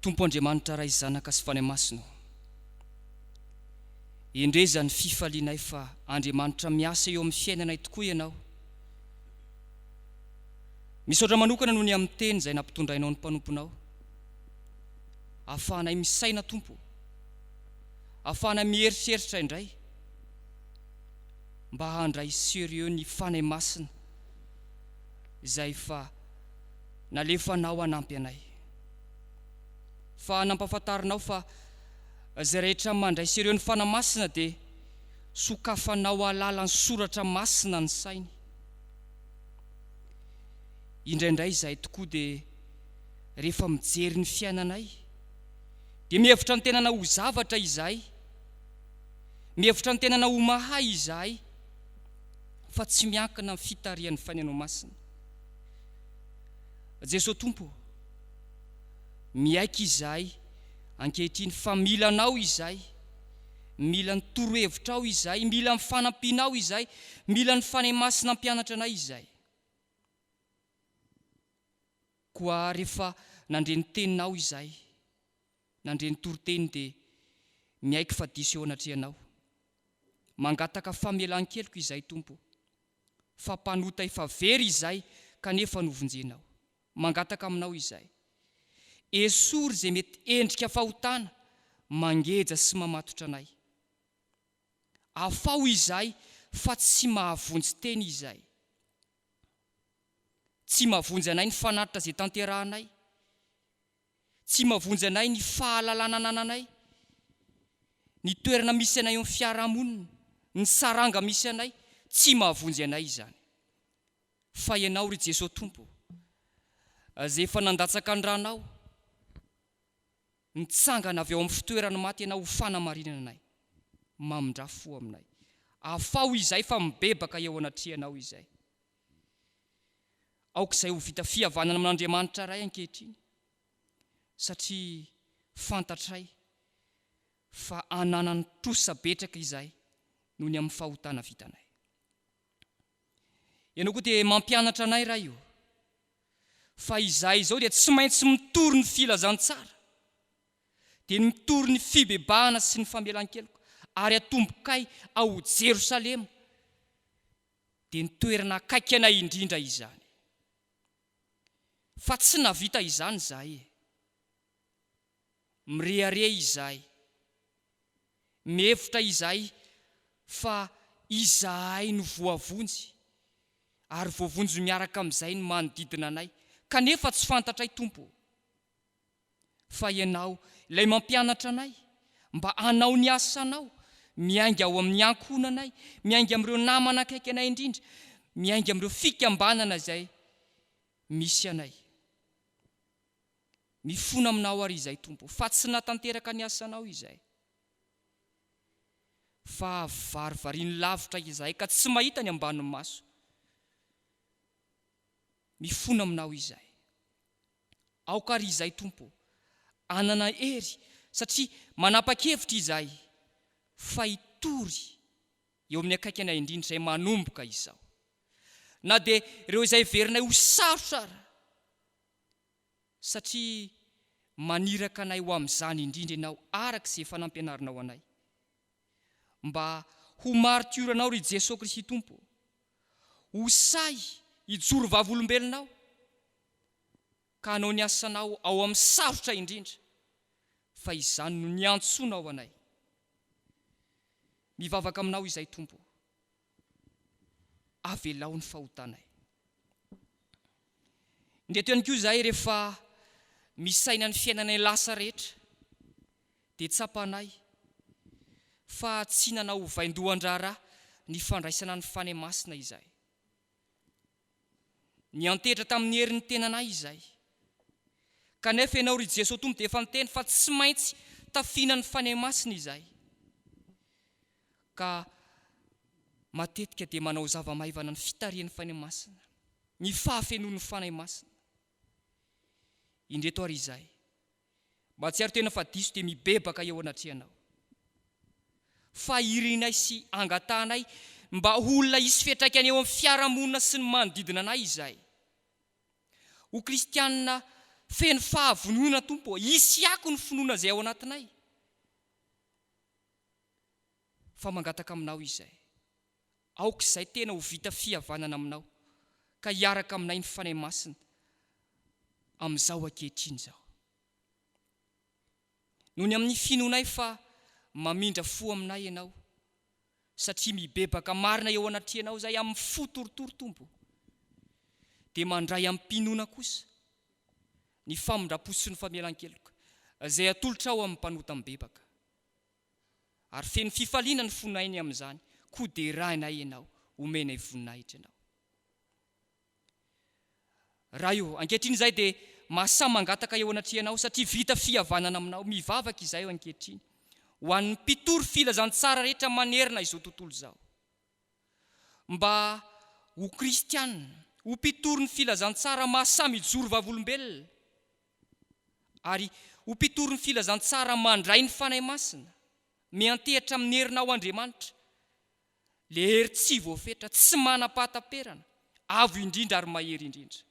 Tompo Andriamanitra Ray Zanaka sy Fanahy Masina ô. Endrey izany fifalianay fa Andriamanitra miasa eo amin'ny fiainanay tokoa Ianao. Misaotra manokana noho ny amin'ny teny izay nampitondrainao ny mpanomponao. Ahafahanay misaina Tompo ô. Ahafahanay mieritreritra indray. Mba handray sérieux ny Fanahy Masina izay efa nalefanao hanampy anay. Fa nampahafantarinao fa izay rehetra mandray sérieux ny Fanahy Masina dia sokafanao alalan'ny Soratra Masina ny sainy. Indraindray izahay tokoa dia rehefa mijery ny fiainanay dia mihevitra ny tenanay ho zavatra izahay, mihevitra ny tenanay ho mahay izahay fa tsy miankina amin'ny fitarihan'ny Fanahinao Masina. Jesoa Tompo ô, miaiky izahay ankehitriny fa mila Anao izahay, mila ny torohevitrao izahay, mila ny fanampianao izahay, mila ny Fanahy Masina hampianatra anay izahay. Koa rehefa nandre ny teninao izahay, nandre ny toriteny dia miaiky fa diso eo anatrehanao. Mangataka famelan-keloka izahay Tompo o, fa mpanota efa very izahay kanefa novonjenao. Mangataka aminao izahay. Esory izay mety endrika fahotana mangeja sy mamatotra anay. Afaho izahay fa tsy mahavonjy tena izahay. Tsy mahavonjy anay ny fanatitra izay tanterahanay. Tsy mahavonjy anay ny fahalalana anananay, ny toerana misy anay eo amin'ny fiarahamonina, ny saranga misy anay, tsy mahavonjy anay izany. Fa Ianao ry Jesoa Tompo ô, izay efa nandatsaka ny ranao, nitsangana avy ao amin'ny fitoeran'ny maty Ianao ho fanamarinana anay, mamindrà fo aminay. Afaho izahay fa mibebaka eo anatrehanao izahay. Aoka izay ho vita fihavanana amin'Andriamanitra Ray ankehitriny, satria fantatray fa ananany trosa betraka izahay noho ny amin'ny fahotana vitanay. Ianao koa dia mampianatra anay, Ray ô, fa izahay izao dia tsy maintsy mitory ny filazantsara, dia ny mitory ny fibebahana sy ny famelan-keloka. Ary atombokay ao Jerosalema, dia ny toerana akaiky anay indrindra izany. Fa tsy navita izany izahay e. Mirehareha izahay. Mihevitra izahay fa izahay no voavonjy, ary voavonjy miaraka amin'izay ny manodidina anay, kanefa tsy fantatray Tompo ô. Fa Ianao ilay mampianatra anay mba hanao ny asanao, miainga ao amin'ny ankohonanay, miainga amin'ireo namana akaiky anay indrindra, miainga amin'ireo fikambanana izay misy anay. Mifona aminao àry izahay Tompo, fa tsy natanteraka ny asanao izahay. Fa varivariny lavitra izahay ka tsy mahita ny ambanin'ny maso. Mifona aminao izahay. Aoka àry izahay Tompo hanana hery satria manapa-kevitra izahay fa hitory eo amin'ny akaiky anay indrindra izay manomboka izao. Na dia ireo izay heverinay ho sarotra ara, satria maniraka anay ho amin'izany indrindra Ianao araka izay efa nampianarinao anay. Mba ho martioranao ry Jesoa Kristy Tompo ô, ho sahy hijoro vavolombelonao ka hanao ny asanao ao amin'ny sarotra indrindra, fa izany no niantsoanao anay. Mivavaka aminao izahay Tompo ô, avelao ny fahotanay. Indreto ihany koa izahay rehefa misaina ny fiainanay lasa rehetra dia tsapanay fa tsy nanao ho vaindohan-draharaha ny fandraisana ny Fanahy Masina izahay. Niantehitra tamin'ny herin'ny tenanay izahay. Kanefa Ianao ry Jesoa Tompo dia efa niteny fa tsy maintsy tafiana ny Fanahy Masina izahay. Ka matetika dia manao zava-maivana ny fitarihan'ny Fanahy Masina, ny fahafenoan'ny Fanahy Masina. Indreto ary izahay. Mahatsiaro tena fa diso dia mibebaka eo anatrehanao. Fa irinay sy angatahanay mba ho olona hisy fiantraikany eo amin'ny fiarahamonina sy ny manodidina anay izahay. Ho kristianina feno fahavononana Tompo ô, hisy ako ny finoana izay ao anatinay. Fa mangataka aminao izahay. Aoka izay tena ho vita fihavanana aminao ka hiaraka aminay ny Fanahy Masina amin'izao ankehitriny izao. Noho ny amin'ny finoanay fa mamindra fo aminay Ianao, satria mibebaka marina eo anatrehanao izahay amin'ny fo torotoro, Tompo, dia mandray amim-pinoana kosa ny famindram-po sy ny famelan-keloka izay atolotrao amin'ny mpanota mibebaka. Ary feno fifaliana ny fonay ny amin'izany, koa derainay Ianao, omenay voninahitra Ianao. Ray ô, ankehitriny izahay dia mahasahy mangataka eo anatrehanao, satria vita fihavanana aminao. Mivavaka izahay ankehitriny ho an'ny mpitory filazantsara rehetra manerana izao tontolo izao, mba ho kristiana, ho mpitory ny filazantsara mahasahy mijoro vavolombelona, ary ho mpitory ny filazantsara mandray ny Fanahy Masina, miantehitra amin'ny herinao Andriamanitra, le hery tsy voafetra, tsy manam-pahataperana, avo indrindra ary mahery indrindra.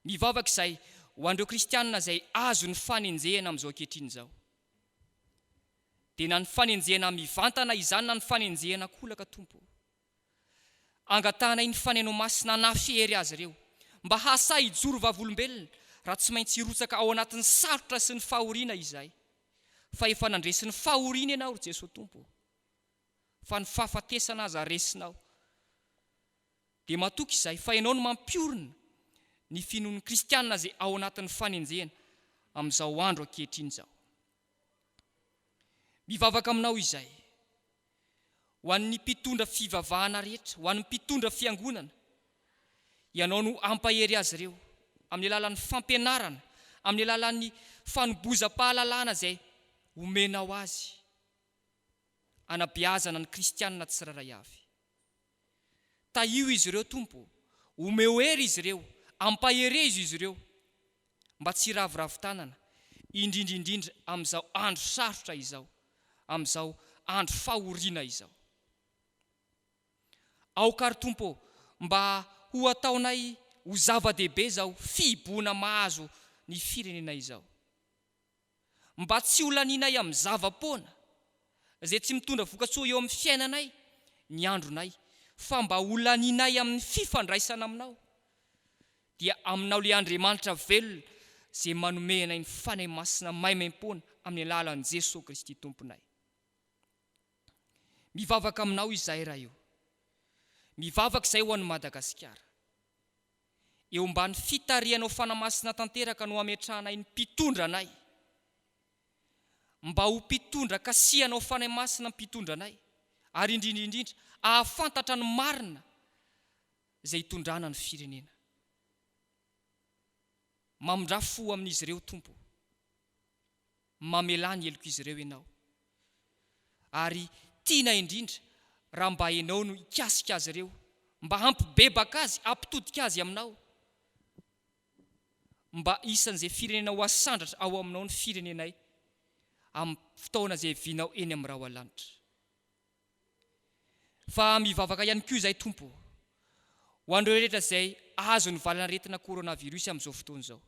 Mivavaka izay ho an'ireo kristianina izay azon'ny fanenjehana amin'izao ankehitriny izao. Dia na ny fanenjehana mivantana izany na ny fanenjehana an-kolaka, Tompo ô. Angatahanay ny Faneno Masina hanafy hery azy ireo, mba hahasahy hijoro vavolombelona raha tsy maintsy hirotsaka ao anatin'ny sarotra sy ny fahoriana izahay. Fa efa nandresy ny fahoriana Ianao, ry Jesoa Tompo ô. Fa ny fahafatesana aza resinao. Dia matoky izahay fa Ianao no mampiorina ny finoan'ny kristiana izay ao anatin'ny fanenjehana amin'izao andro ankehitriny izao. Mivavaka aminao izahay. Ho an'ny mpitondra fivavahana rehetra, ho an'ny mpitondra fiangonana, Ianao no hampahery azy ireo amin'ny alalan'ny fampianarana, amin'ny alalan'ny fanobozam-pahalalana izay omenao azy, hanabeazana ny kristianina tsirairay avy. Tahio izy ireo Tompo ô, omeo hery izy ireo, ampaherezo izy ireo mba tsy hiraviravy tanana, indrindra indrindra amin'izao andro sarotra izao, amin'izao andro fahoriana izao. Aoka àry Tompo ô, mba ho ataonay ho zava-dehibe izao fihibohana mahazo ny firenena izao. Mba tsy ho lanianay amin'ny zava-poana. izay tsy mitondra vokatsoa eo amin'ny fiainanay ny andronay fa mba ho lanianay amin'ny fifandraisana aminao dia aminao le Andriamanitra velona izay manome anay ny Fanahy Masina maimaimpoana amin'ny alalan'i Jesoa Kristy Tomponay. Mivavaka aminao izahay Ray o. Mivavaka izahay ho an'i Madagasikara. Eo ambany fitarihanao Fanahy Masina tanteraka no ametrahanay ny mpitondra anay. Mba ho mpitondra kasihanao Fanahy Masina mpitondra anay ary indrindra indrindra ahafantatra ny marina izay hitondrana ny firenena. Mamindrà fo amin'izy ireo Tompo o. Mamelà ny helok'izy ireo Ianao. Ary tiana indrindra raha mba Ianao no hikasika azy ireo, mba hampibebaka azy, hampitodika azy Aminao. Mba isan'izay firenena ho asandratra ao Aminao ny firenenay amin'ny fotoana izay hiavianao eny amin'ny rahona-lanitra. Fa mivavaka ihany koa izahay Tompo ô, ho an'ireo rehetra izay azon'ny valanaretina coronavirus amin'izao fotoana izao.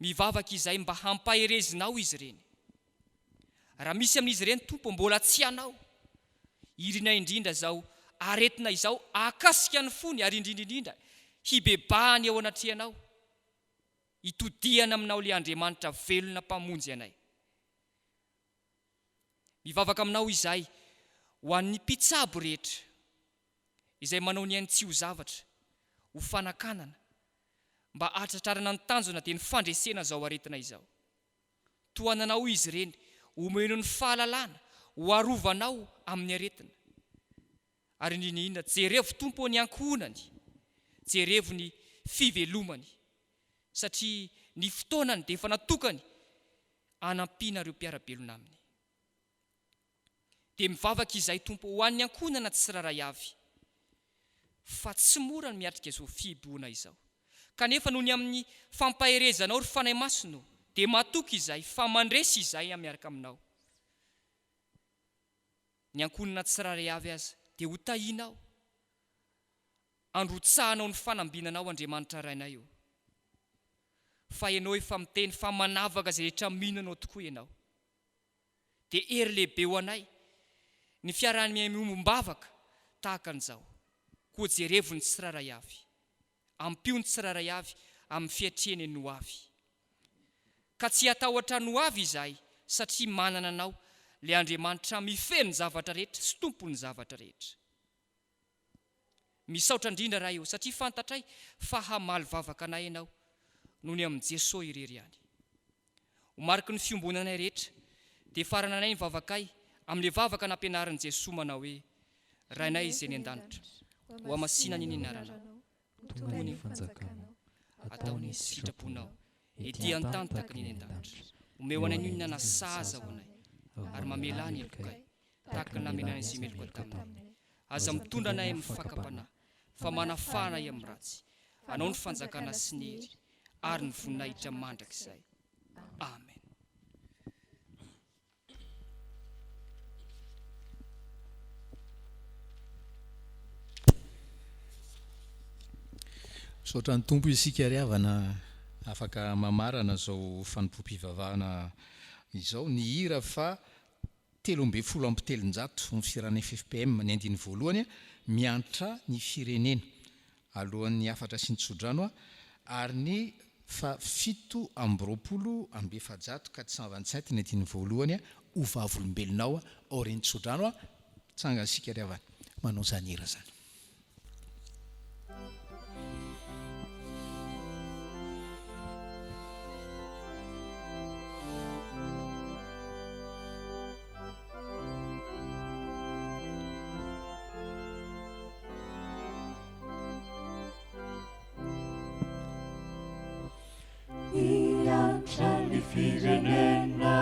Mivavaka izahay mba hampaherezinao izy ireny. Raha misy amin'izy ireny Tompo mbola tsy Anao, irinay indrindra izao aretina izao hahakasika ny fony ary indrindra indrindra hibebahany eo anatrehanao, hitodihana aminao ilay Andriamanitra velona Mpamonjy anay. Mivavaka aminao izahay ho an'ny mpitsabo rehetra izay manao ny ainy tsy ho zavatra, ho fanakanana, mba hahatratrarana ny tanjona dia ny fandresena izao aretina izao. Tohananao izy ireny, omeno ny fahalalana, ho arovanao amin'ny aretina. Ary indrindra indrindra, jerevo Tompo ô ny ankohonany, jerevo ny fivelomany, satria ny fotoanany dia efa natokany hanampiana ireo mpiara-belona aminy. Dia mivavaka izahay Tompo ho an'ny ankohonana tsirairay avy, fa tsy mora ny miatrika izao fihibohana izao. Kanefa noho ny amin'ny fampaherezanao ry Fanahy Masina ô, dia matoky izahay fa mandresy izahay miaraka aminao. Ny ankohonana tsirairay avy aza dia ho tahianao, androtsahanao ny fanambinanao Andriamanitra Rainay ô. Fa Ianao efa miteny fa manavaka izay rehetra mino Anao tokoa Ianao. Dia hery lehibe ho anay ny fiaraha-miombom-bavaka tahaka an'izao. Koa jerevo ny tsirairay avy. Ampio ny tsirairay avy amin'ny fiatrehany ny ho avy. Ka tsy hatahotra ny ho avy izahay satria manana Anao, ilay Andriamanitra mifehy ny zavatra rehetra sy Tompon'ny zavatra rehetra. Misaotra indrindra Ray o satria fantatray fa hamaly vavaka anay Ianao noho ny amin'i Jesoa irery ihany. Ho mariky ny fiombonanay rehetra dia farananay ny vavakay amin'ilay vavaka nampianarin'i Jesoa manao hoe, Rainay izay any an-danitra, hohamasina anie ny anaranao, Ho tonga ny fanjakanao, atao ny sitraponao, ety an-tany tahaka ny eny an-danitra. Omeo anay ny honina sahaza ho anay, ary mamelà ny helokay, tahaka ny namelanay izay meloka taminay. Aza mitondra anay amin'ny fakam-panahy, fa manafaha anay amin'ny ratsy. Anao ny fanjakana sy ny hery ary ny voninahitra mandrakizay. Amen. Misaotra ny Tompo isika ry havana afaka mamarana izao fanompoam-pivavahana izao. Ny hira fa 313 ny firan'ny ffpm, ny andininy voalohany, miantra ny firenena alohan'ny hafatra sy ny tsodrano ary ny fa 427 427 ny andininy voalohany, ho vavolombelonao aorian'ny tsodrano. Tsangana isika ry havana manao izany hira izany. Miantra ny firenena,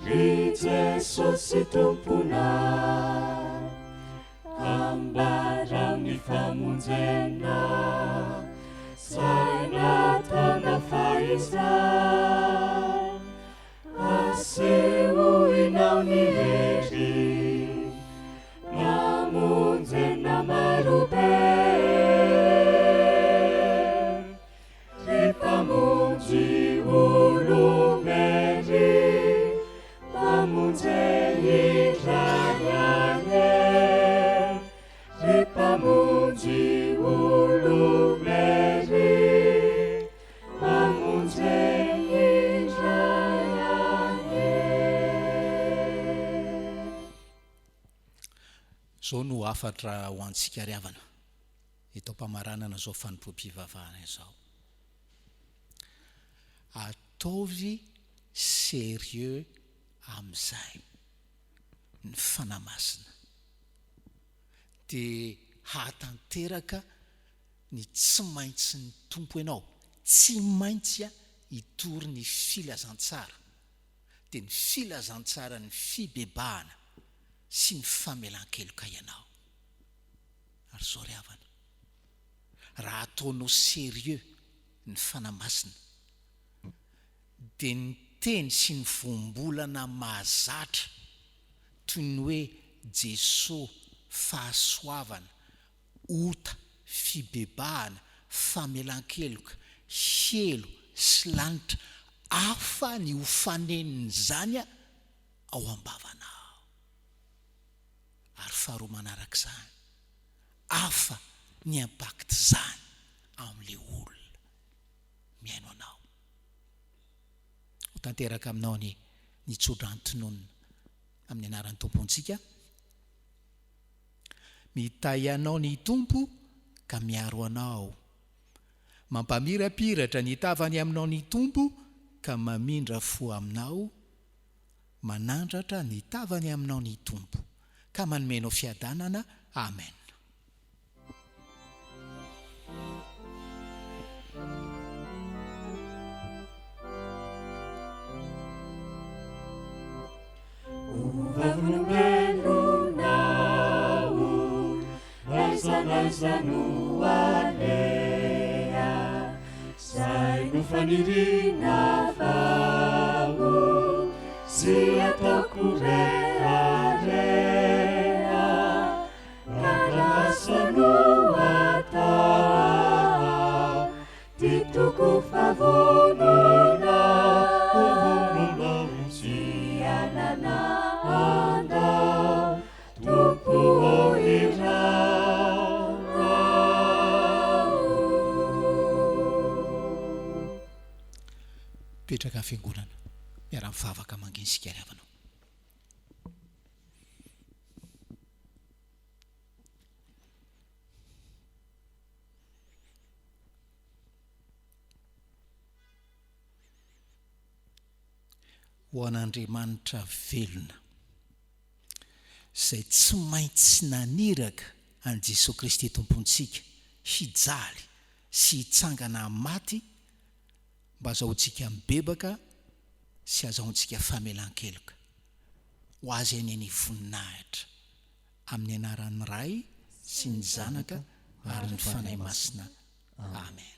ry Jesosy Tomponay. Ambara ny famonjena, zay nataona fahizay. Asehoinao ny hery, namonjena marobe. Ry Mpamonjy olombelo, Mpamonjy. Izao no hafatra ho antsika ry havana, eto am-pamaranana izao fanompoam-pivavahana izao. Ataovy sérieux amin'izay ny Fanahy Masina dia hahatanteraka ny tsy maintsy ny Tompo ianao, tsy maintsy hitory ny filazantsara, dia ny filazantsaran'ny fibebahana sy ny famelan-keloka ianao. Ary izao ry havana, raha ataonao sérieux ny Fanahy Masina, dia ny teny sy ny voambolana mahazatra toy ny hoe Jesoa, fahasoavana, ota, fibebahana, famelan-keloka, helo sy lanitra, hafa ny ho fanenon'izany ao am-bavanao. Ary faharoa manarak'izany, hafa ny impact izany amin'ilay olona mihaino anao. Ho tanteraka aminao anie ny tsodrano tononina amin'ny anaran'ny Tompontsika. Mitahy anao ny Tompo ka miaro anao. Mampamirapiratra ny tavany aminao ny Tompo ka mamindra fo aminao. Manandratra ny tavany aminao ny Tompo ka manome anao fiadanana. Amen. Vavolombelona o, aiza n'aiza no aleha, zay no faniriana fa o, tsy ataoko rehareha, ka raha asa no atao, Ty toko fa vonona ho vonona ho tsy hanana andao Tompo ô iraho aho. Mipetraka ny fiangonana, miara-mivavaka mangina isika ry havana. Ho an'Andriamanitra velona, izay tsy maintsy naniraka an'i Jesoa Kristy Tompontsika hijaly sy hitsangana amin'ny maty mba hazahoantsika mibebaka sy hazahoantsika famelan-keloka. Ho Azy anie ny voninahitra. Amin'ny anaran'ny Ray sy ny Zanaka ary ny Fanahy Masina. Amen.